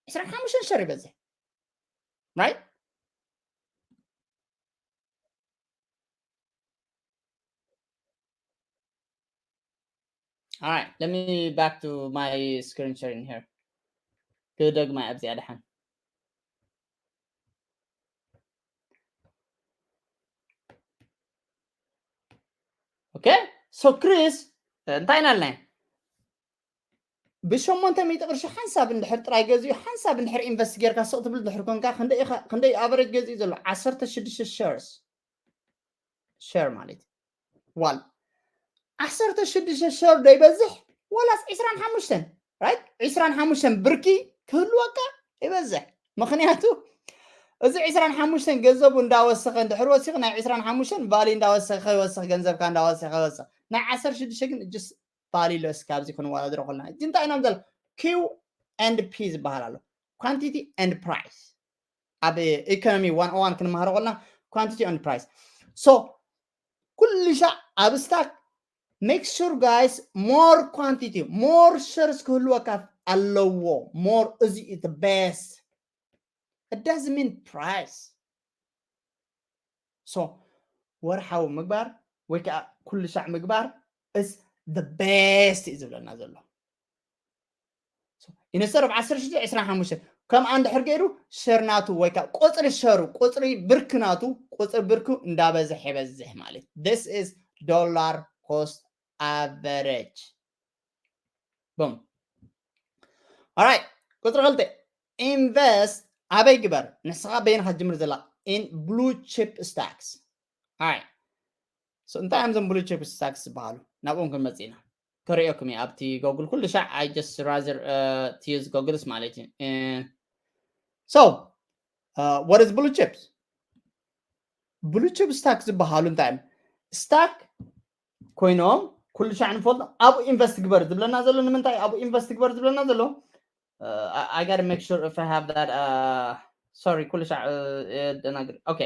ዕስራን ሓሙሽተን ሸር ይበዝሕ። ራይት? All right, let me back to my screen sharing here. ክደግማ ኣብዚኣ ደሓን። ኦኬ፣ ሶ ክሪስ እንታይ ኢና ኢልና? ብሸሞንተ ሚእቲ ቅርሺ ሓንሳብ እንድሕር ጥራይ ገዚኡ ሓንሳብ እንድሕር ኢንቨስት ጌርካ ስቕ ትብል እንድሕር ኮንካ ክንደይ ኢኻ፣ ክንደይ ኣቨሬጅ ገዚኡ ዘሎ? ዓሰርተ ሽዱሽተ ሸርስ ሸር ማለት እዩ። ዋል ዓሰርተ ሽዱሽተ ሸር ዶ ይበዝሕ ወላስ ዕስራን ሓሙሽተን? ራይት፣ ዕስራን ሓሙሽተን ብርኪ ክህልወካ ይበዝሕ። ምኽንያቱ እዚ ዕስራን ሓሙሽተን ገንዘቡ እንዳወሰኸ እንድሕር ወሲኹ ናይ ዕስራን ሓሙሽተን ቫሊ እንዳወሰኸ ይወስኽ፣ ገንዘብካ እንዳወሰኸ ይወስኽ። ናይ ዓሰርተ ሽዱሽተ ግን ጅስ ቫሊለስ። ካብዚ ክንወዳድሮ ከለና እዚ እንታይ ኢኖም ዘሎ? ኪው ኤንድ ፒ ዝበሃል ኣሎ። ኳንቲቲ ኤንድ ፕራይስ። ኣብ ኢኮኖሚ ዋን ኦ ዋን ክንመሃሮ ከለና ኳንቲቲ ኤንድ ፕራይስ። ሶ ኩሉ ሻዕ ኣብ ስታክ make sure guys more quantity, more shares ክህልወካ ኣለዎ። ሞር እዚ is the best. It doesn't mean price. So ወርሓዊ ምግባር ወይ ከዓ ኩሉ ሻዕ ምግባር is the best እዩ ዝብለና ዘሎ። ኢንስተድ ኦፍ ዓሰርተ ሽዱሽተ ዕስራን ሓሙሽተን ከምኣ እንድሕር ገይሩ ሸር ናቱ ወይ ከዓ ቁፅሪ ሸሩ፣ ቁፅሪ ብርክ ናቱ፣ ቁፅሪ ብርኩ እንዳበዝሕ ይበዝሕ ማለት። This is dollar cost average. ቦም። Alright, ቁፅሪ ክልተ ኢንቨስት ኣበይ ግበር? ንስኻ በየን ኢኻ ትጅምር ዘላ? In blue chip stocks. Alright, so እንታይ እዮም እዞም blue chip stocks ዝበሃሉ? ናብኦም ክንመፅእ ኢና። ከርእየኩም እየ ኣብቲ ጎግል ኩሉ ሻዕ። I just rather to use ጎግልስ ማለት እዩ። So what is blue chips? Blue chip stock ዝበሃሉ እንታይ እዮም? ስታክ ኮይኖም ኩሉ ሻዕ ንፈልጦ። ኣብኡ ኢንቨስት ግበር ዝብለና ዘሎ ንምንታይ? ኣብኡ ኢንቨስት ግበር ዝብለና ዘሎ I gotta make sure if I have that. Sorry, ኩሉ ሻዕ ደናግር። ኦኬ፣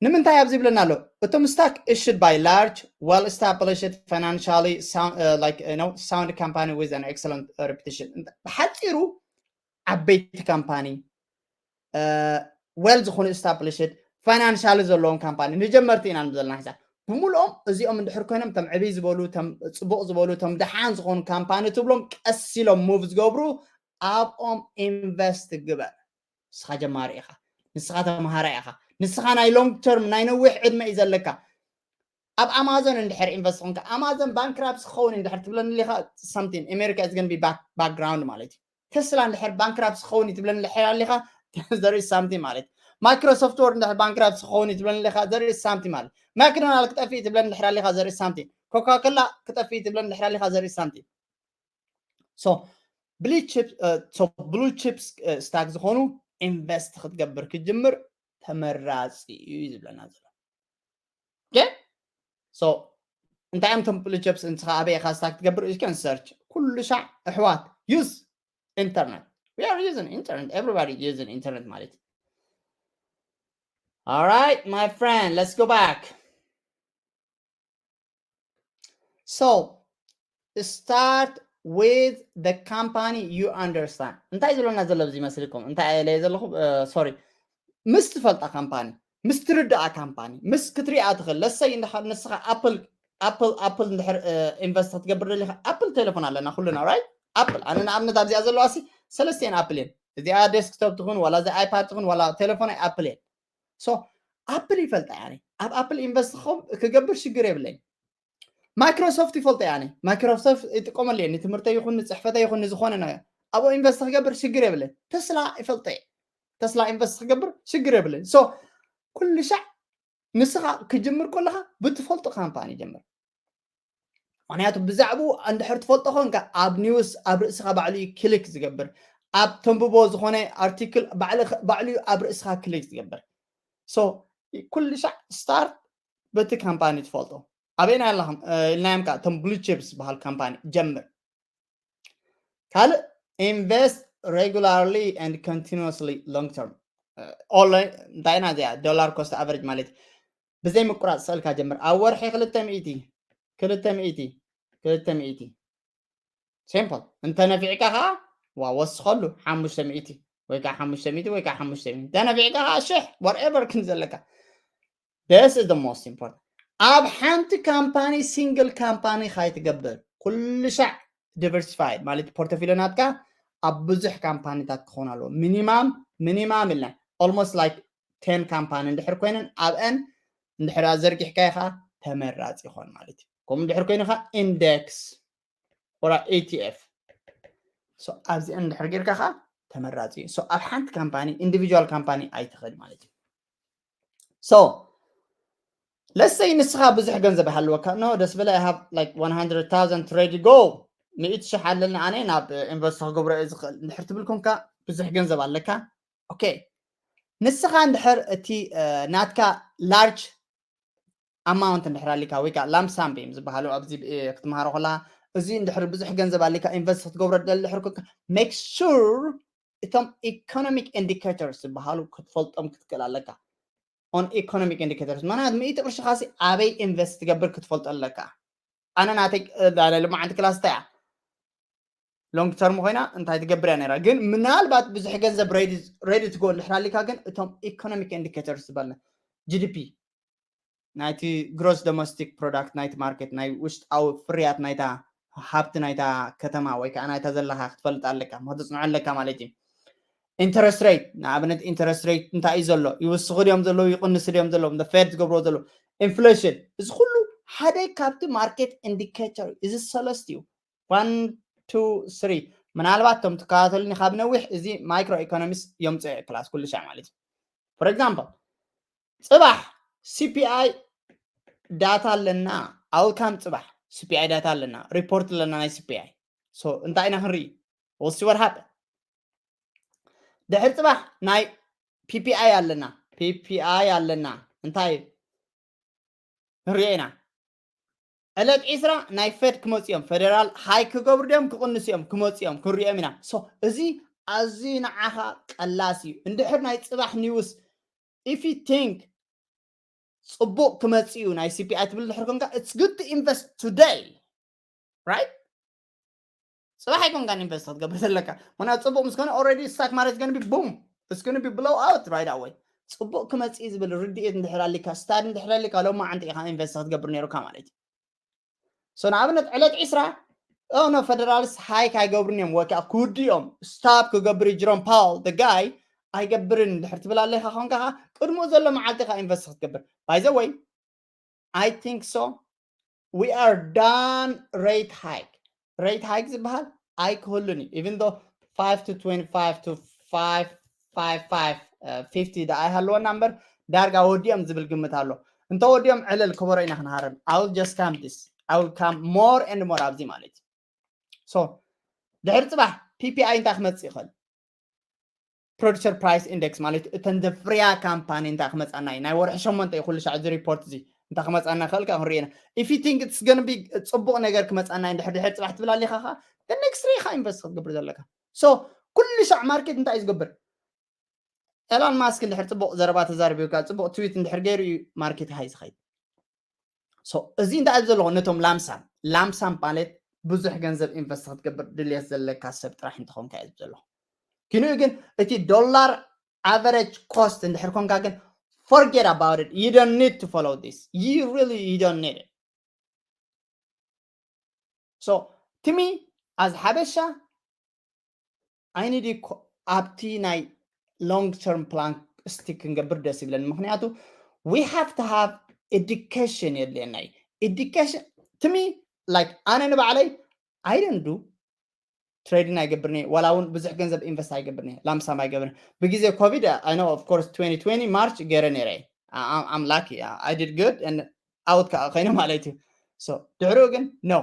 ንምንታይ ኣብዚ ይብለና ኣሎ? እቶም ስታክ issued by large, well established, financially sound, like, you know, sound company with an excellent reputation. ብሓፂሩ ዓበይቲ ካምፓኒ፣ well ዝኾኑ፣ established፣ ፋይናንሻሊ ዘለዎም ካምፓኒ። ንጀመርቲ ኢና ዘለና ሒዛ። ብምልኦም እዚኦም እንድሕር ኮይኖም፣ እቶም ዕብይ ዝበሉ፣ እቶም ፅቡቕ ዝበሉ፣ እቶም ደሓን ዝኾኑ ካምፓኒ ትብሎም፣ ቀስ ኢሎም ሙቭ ዝገብሩ፣ ኣብኦም ኢንቨስት ግበር። ንስኻ ጀማሪ ኢኻ፣ ንስኻ ተምሃራይ ኢኻ፣ ንስኻ ናይ ሎንግ ተርም፣ ናይ ነዊሕ ዕድመ እዩ ዘለካ። ኣብ ኣማዞን እንድሕር ኢንቨስት ኾንካ፣ ኣማዞን ባንክራፕሲ ክኸውን እንድሕር ትብለኒ ኣለኻ፣ something America is gonna be background ማለት እዩ። ቴስላ እንድሕር ባንክራፕሲ ክኸውን እዩ ትብለኒ እንድሕር ኣለኻ፣ there is something ማለት። ማይክሮሶፍት ወርድ እንድሕር ባንክራፕሲ ክኸውን እዩ ትብለኒ ኣለኻ፣ there is something ማለት። ማክዶናልድ ክጠፍእ እዩ ትብለኒ እንድሕር ኣለኻ፣ there is something። ኮካኮላ ክጠፍእ እዩ ትብለኒ እንድሕር ኣለኻ፣ there is something። So ብሉ ቺፕ፣ so ብሉ ቺፕ ስታክ ዝኾኑ ኢንቨስት ክትገብር ክትጅምር ተመራፂ እዩ ዝብለና ዘሎ። ኦኬ፣ so እንታይ እዮም እቶም ብሉ ቺፕስ? ንስኻ ኣበይ ኢኻ ስታክ ትገብር? You can search ኩሉ ሻዕ። ኣሕዋት፣ use internet, we are using internet, everybody using internet ማለት እዩ። All right, my friend, let's go back. So start with the company you understand. እንታይ ዝብለና ዘሎ ኣብዚ ይመስልኩም? እንታይ ኢለ ዘለኹ? ሶሪ፣ ምስ ትፈልጣ ካምፓኒ፣ ምስ ትርድኣ ካምፓኒ፣ ምስ ክትሪኣ ትኽእል። ለሰይ እንድሕር ንስኻ ኣፕል ኣፕል ኣፕል እንድሕር ኢንቨስት ክትገብር ደሊኻ፣ ኣፕል ቴሌፎን ኣለና ኩሉና፣ ራይት? ኣፕል፣ ኣነ ንኣብነት ኣብዚኣ ዘለዋ ሲ ሰለስቲኤን ኣፕል እየን። እዚኣ desktop ትኹን ዋላ እዚ iPad ትኹን ዋላ ቴሌፎን ኣይ ኣፕል እየ። So ኣፕል ይፈልጣ ያኒ ኣብ ኣፕል ኢንቨስት ክገብር ሽግር የብለይ። ማይክሮሶፍት ይፈልጦ ያኒ ማይክሮሶፍት ይጥቀመሉ እየ ንትምህርተይ ይኹን ንፅሕፈተይ ይኹን ንዝኾነ ነገር ኣብኡ ኢንቨስት ክገብር ሽግር የብለይ። ተስላ ይፈልጦ እየ ተስላ ኢንቨስት ክገብር ሽግር የብለይ። So ኩሉ ሻዕ ንስኻ ክጅምር ከለኻ ብትፈልጦ ካምፓኒ ጀምር። ምክንያቱ ብዛዕባኡ እንድሕር ትፈልጦ ኮንካ ኣብ ኒውስ ኣብ ርእስኻ ባዕሉ እዩ ክሊክ ዝገብር ኣብ ተንብቦ ዝኾነ ኣርቲክል ባዕሉ እዩ ኣብ ርእስኻ ክሊክ ዝገብር። So ኩሉ ሻዕ ስታርት በቲ ካምፓኒ ትፈልጦ ኣበይና ኣለኹም ኢልናዮም ከዓ እቶም ብሉ ቺፕስ ዝበሃል ካምፓኒ ጀምር። ካልእ invest regularly and continuously long term። እንታይ ኢና እዚኣ ዶላር ኮስት ኣቨሬጅ ማለት ብዘይ ምቁራፅ ስእልካ ጀምር ኣብ ወርሒ ክልተ ሚእቲ ክልተ ሚእቲ ክልተ ሚእቲ ሲምፕል እንተ ነፊዕካ ከዓ ዋ ወስኸሉ ሓሙሽተ ሚእቲ ወይ ከዓ ሓሙሽተ ሚእቲ ወይ ከዓ ሓሙሽተ ሚእቲ እንተ ነፊዕካ ከዓ ሽሕ whatever ክን ዘለካ this is the most important ኣብ ሓንቲ ካምፓኒ ሲንግል ካምፓኒ ካይትገብር ኩሉ ሻዕ diversified ማለት ፖርቶፊልዮ ናትካ ኣብ ብዙሕ ካምፓኒታት ክኾን ኣለዎ minimum minimum ኢልና almost like ten ካምፓኒ እንድሕር ኮይነን ኣብአን እንድሕር ዘርጊሕካ ኢኻ ተመራፂ ይኾን ማለት እዩ ከምኡ እንድሕር ኮይኑ ከዓ ኢንደክስ ወላ ኢቲኤፍ ኣብዚአን እንድሕር ጌርካ ከዓ ተመራፂ እዩ ኣብ ሓንቲ ካምፓኒ ኢንዲቪጁዋል ካምፓኒ ኣይትኽእል ማለት እዩ so ለሰይ ንስኻ ብዙሕ ገንዘብ ይሃልወካ no ደስ በለ I have like one hundred thousand ready go ሚእቲ ሽሕ ኣለኒ ኣነ ናብ ኢንቨስት ክገብሮ እየ ዝኽእል እንድሕር ትብል ኮንካ ብዙሕ ገንዘብ ኣለካ okay ንስኻ እንድሕር እቲ ናትካ large amount እንድሕር ኣሊካ ወይ ከዓ lump sum እዮም ዝበሃሉ ኣብዚ ክትምሃሮ ከላ እዚ እንድሕር ብዙሕ ገንዘብ ኣሊካ ኢንቨስት ክትገብሮ ደሊ ድሕር ኮንካ make sure እቶም economic indicators ዝበሃሉ ክትፈልጦም ክትክእል ኣለካ on economic indicators ማለት ምእቲ ቅርሽኻ ሲ ኣበይ ኢንቨስት ትገብር ክትፈልጦ ኣለካ ኣነ ናተይ ልማዓንቲ ክላስ እንታይ እያ long term ኮይና እንታይ ትገብር እያ ነራ ግን ምናልባት ብዙሕ ገንዘብ ready to go እንድሕር ኣሊካ ግን እቶም economic indicators ዝበልና GDP ናይቲ gross domestic product ናይቲ ማርኬት ናይ ውሽጣዊ ፍርያት ናይታ ሃብቲ ናይታ ከተማ ወይ ከዓ ናይታ ዘለካ ክትፈልጥ ኣለካ ክትፅንዖ ኣለካ ማለት እዩ interest rate ንኣብነት interest rate እንታይ እዩ ዘሎ ይውስኹ ድዮም ዘለዉ ይቕንሱ ድዮም ዘለዉ the fed ዝገብርዎ ዘለዉ inflation እዚ ኩሉ ሓደ ካብቲ market indicator እዚ ሰለስቲኡ one two three ምናልባት እቶም ትከታተሉኒ ካብ ነዊሕ እዚ micro economics የምፅኦ ክላስ ኩሉ ሻዕ ማለት እዩ for example ፅባሕ CPI data ኣለና outcome ፅባሕ CPI data ኣለና report ኣለና ናይ CPI so እንታይ ኢና ክንርኢ we'll see what happen ድሕር ፅባሕ ናይ PPI ኣለና PPI ኣለና እንታይ ንሪኦ ኢና ዕለት ዒስራ ናይ fed ክመፅኦም federal hike ክገብሩ ድዮም ክቕንሱ እዮም ክመፅኦም ክንሪኦም ኢና so እዚ ኣዝዩ ንዓኻ ቀላሲ እዩ እንድሕር ናይ ፅባሕ news if you think ፅቡቕ ክመፅእ እዩ ናይ CPI ትብል ድሕር ኮንካ it's good to invest today right ፅባሕ ኣይኮንካን ኢንቨስት ክትገብር ዘለካ ምክንያቱ ፅቡቕ ምስ ኮነ already stock market is gonna be boom it's gonna be blow out right away ፅቡቕ ክመፅእ ዝብል ርድኢት እንድሕር ኣሊካ study እንድሕር ኣሊካ ሎማዓንቲ ኢኻ ኢንቨስት ክትገብር ነይሩካ ማለት እዩ so ንኣብነት ዕለት ዒስራ no federals hike ኣይገብሩን እዮም ወይ ከዓ ክውድኡ እዮም stop ክገብር እዩ Jerome Powell the guy ኣይገብርን እንድሕር ትብል ኣለካ ኮንካ ከዓ ቅድምኡ ዘሎ መዓልቲ ኢኻ ኢንቨስት ክትገብር by the way I think so we are done rate hike rate hike ዝበሃል ኣይክህሉን እዩ even though five to twenty-five to five five five fifty ደኣ ኣይሃለወና እምበር ዳርጋ ወዲኦም ዝብል ግምት ኣሎ እንተወዲኦም ዕልል ክበሮ ኢና ክንሃርም I will just come this I will come more and more ኣብዚ ማለት እዩ so ድሕሪ ፅባሕ PPI እንታይ ክመፅእ ይኽእል producer price index ማለት እተን ዘፍርያ ካምፓኒ እንታይ ክመፃና እዩ ናይ ወርሒ ሸሞንተ እዩ ኩሉ ሻዕ እዚ ሪፖርት እዚ እንታይ ክመፃና ይኽእል ከዓ ክንሪኦ ኢና if you think it's gonna be ፅቡቕ ነገር ክመፃና እዩ ድሕር ድሕር ፅባሕ ትብል ኣሊኻ ከዓ next ሪኢኻ ኢንቨስት ክትገብር ዘለካ so ኩሉ ሻዕ ማርኬት እንታይ እዩ ዝገብር ኤሎን ማስክ እንድሕር ፅቡቕ ዘረባ ተዛሪቡ ካ ፅቡቕ ትዊት እንድሕር ገይሩ እዩ ማርኬት ሃይ ዝኸይድ so እዚ እንታይ ኣብ ዘለዎ ነቶም ላምሳም ላምሳም ማለት ብዙሕ ገንዘብ ኢንቨስት ክትገብር ድልየት ዘለካ ሰብ ጥራሕ እንተኾንካ እዩ ዘለኹ ኪንኡ ግን እቲ ዶላር average cost እንድሕር ኮንካ ግን forget about it you don't need to follow this you really you don't need it so to me as ሓበሻ I need you ኣብቲ ናይ long term plan እስቲ ክንገብር ደስ ይብለኒ። ምክንያቱ we have to have education የድልየና እዩ። Education to me, like ኣነ ንባዕለይ I don't do trading ኣይገብርኒ፣ ዋላ እውን ብዙሕ ገንዘብ invest ኣይገብርኒ፣ ላምሳም ኣይገብርኒ። ብግዜ ኮቪድ I know of course twenty twenty March ገይረ ነይረ። I'm lucky, I did good and out ከዓ ኮይነ ማለት እዩ። So ድሕሪኡ ግን no፣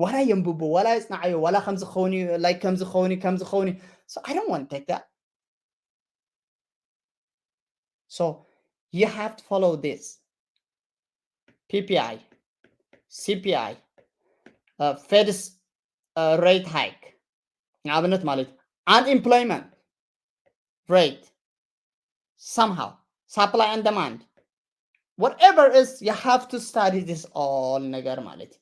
ዋላ የንብቡ፣ ዋላ የፅናዓዮ፣ ዋላ ከምዚ ክኸውን እዩ፣ like ከምዚ ክኸውን እዩ፣ ከምዚ ክኸውን እዩ። So I don't want to take that. So you have to follow this. P P I, C P I, uh, Fed's uh, rate hike ንኣብነት ማለት እዩ። Unemployment rate, somehow supply and demand, whatever is, you have to study this all ነገር ማለት እዩ።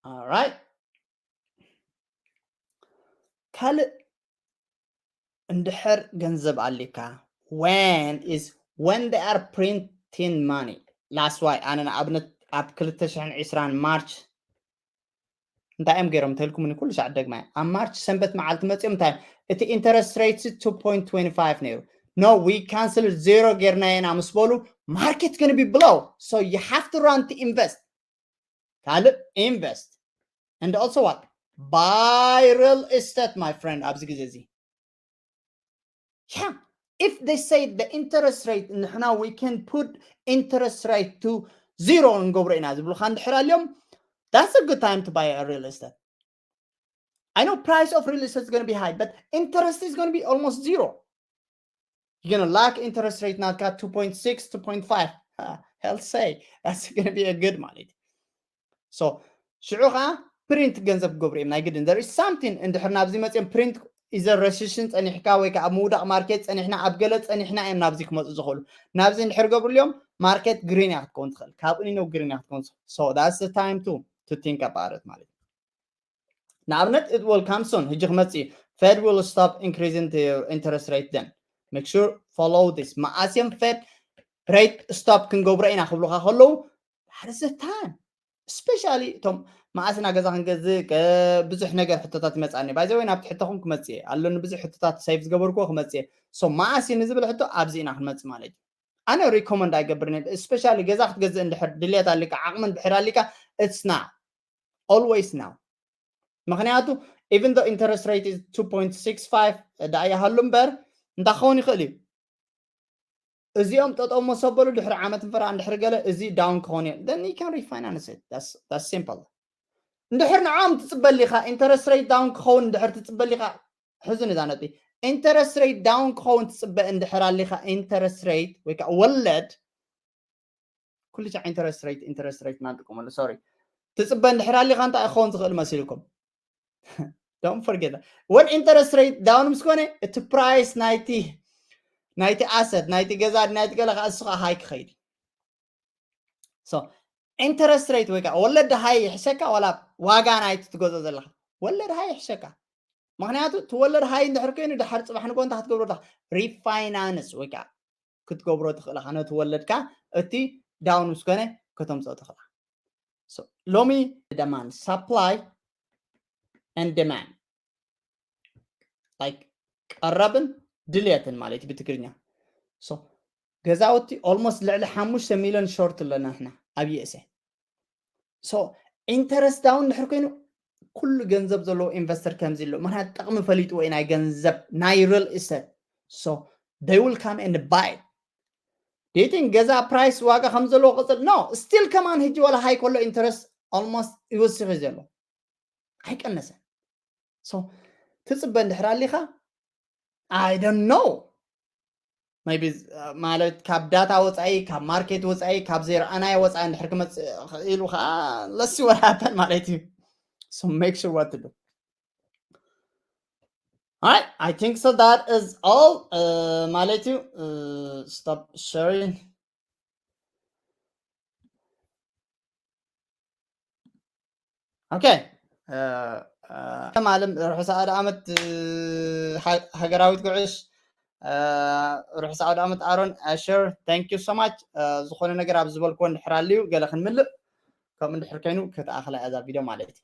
All right, ካልእ እንድሕር ገንዘብ ኣሊካ when is when they are printing money. That's why ኣነ ንኣብነት ኣብ ክልተ ሽሕን ዕስራን March እንታይ እዮም ገይሮም እንተልኩምኒ ኩሉ ሻዕ ደግማ እየ። ኣብ March ሰንበት መዓልቲ መፂኦም እንታይ እዮም? እቲ interest rate two point twenty five ነይሩ። No, we cancel zero ጌርናዮ ኢና ምስ በሉ market gonna be below, so you have to run to invest. ካልእ invest and also what? Buy real estate, my friend. ኣብዚ ግዜ እዚ yeah, if they say the interest rate ንሕና we can put interest rate to zero ንገብሮ ኢና ዝብሉካ እንድሕር ኣልዮም, that's a good time to buy a real estate. I know price of real estate is going to be high, but interest is going to be almost zero. You're going to lock interest rate ናትካ two point six, two point five. Hell say, that's going to be a good ማለት እዩ። So ሽዑ ከዓ print ገንዘብ ክገብሩ እዮም ናይ ግድን። There is something እንድሕር ናብዚ መፅኦም print either recession ፀኒሕካ ወይ ከዓ ኣብ ምውዳቕ market ፀኒሕና ኣብ ገለ ፀኒሕና እዮም ናብዚ ክመፁ ዝኽእሉ። ናብዚ እንድሕር ገብሩልዮም market green እያ ክትከውን ትኽእል፣ ካብኡ ኒነው green እያ ክትከውን ትኽእል። So that's the time to to think about it ማለት እዩ። ንኣብነት it will come soon፣ ሕጂ ክመፅእ እዩ። Fed will stop increasing the interest rate then. Make sure follow this. መዓስ እዮም Fed rate stop ክንገብሮ ኢና ክብሉካ ከለዉ that's the time. Especially እቶም መዓስ ኢና ገዛ ክንገዝእ ብዙሕ ነገር ሕቶታት ይመፅኣኒ። By the way ናብቲ ሕቶኹም ክመፅእ እየ፣ ኣለኒ ብዙሕ ሕቶታት save ዝገበርኩዎ ክመፅእ እየ። So መዓስ እዩ ንዝብል ሕቶ ኣብዚ ኢና ክንመፅእ ማለት እዩ። ኣነ recommend ኣይገብርን እየ። Especially ገዛ ክትገዝእ እንድሕር ድልየት ኣሊካ ዓቕሚ እንድሕር ኣሊካ it's now, always now. ምክንያቱ even though interest rate is two point six five ደኣ ይሃሉ እምበር እንታይ ክኸውን ይኽእል እዩ? እዚኦም ጠጠው መሰበሉ ድሕሪ ዓመት እንፈራ እንድሕር ገለ እዚ down ክኸውን እዩ። Then you can refinance it. That's simple. እንድሕር ንዖም ትፅበሊኻ interest rate down ክኸውን እንድሕር ትፅበሊኻ ሕዙን እዛ ነጥቢ። Interest rate down ክኸውን ትፅበ እንድሕር ኣሊኻ interest rate ወይ ከዓ ወለድ ኩሉ ሻዕ interest rate interest rate ኢና ንጥቀመሉ። Sorry ትፅበ እንድሕር ኣሊኻ እንታይ ክኸውን ዝኽእል መሲልኩም? Don't forget that. When interest rate down ምስ ኮነ እቲ price ናይቲ ናይቲ asset ናይቲ ገዛ ናይቲ ገለ ከዓ እሱ ከዓ high ክኸይድ። So interest rate ወይ ከዓ ወለድ high ይሕሸካ ዋላ ዋጋ ናይቲ ትገዝኦ ዘለካ? ወለድ high ይሕሸካ። ምክንያቱ እቲ ወለድ high እንድሕር ኮይኑ ድሓር ፅባሕ ንጎ እንታይ ክትገብሮ ዳ refinance ወይ ከዓ ክትገብሮ ትኽእል ኢኻ ነቲ ወለድካ እቲ down ምስ ኮነ ከተምፅኦ ትኽእል ኢኻ። So ሎሚ demand, supply and demand, like ቀረብን ድልየትን ማለት እዩ ብትግርኛ። So ገዛውቲ almost ልዕሊ ሓሙሽተ ሚሊዮን short ኣለና ንሕና ኣብ USA። So interest down እንድሕር ኮይኑ ኩሉ ገንዘብ ዘለዎ investor ከምዚ ኣሎ። ምክንያቱ ጥቕሚ ፈሊጥዎ እዩ ናይ ገንዘብ ናይ real estate። So they will come and buy. Do you think ገዛ price ዋጋ ከም ዘለዎ ቅፅል? No, still ከማን ሕጂ ዋላ high ከሎ interest almost ይወስኽ እዩ ዘሎ ኣይቀነሰን። So ትፅበ እንድሕር ኣሊኻ I don't know maybe ማለት ካብ data ወፃኢ ካብ market ወፃኢ ካብ ዘይረኣናዮ ወፃኢ እንድሕር ክመፅእ ኢሉ ከዓ let's see what happen ማለት እዩ። So make sure what to do. Alright, I think so that is all ማለት እዩ። Stop sharing. Okay. ማለም ርሑስ ኣውደ ዓመት ሃገራዊት ጉዕሽ። ርሑስ ኣውደ ዓመት ኣሮን ኣሸር። Thank you so much. ዝኾነ ነገር ኣብ ዝበልክዎ እንድሕር ኣልዩ ገለ ክንምልእ ከምኡ እንድሕር ኮይኑ ክትኣኽላ እዛ ቪድዮ ማለት እዩ።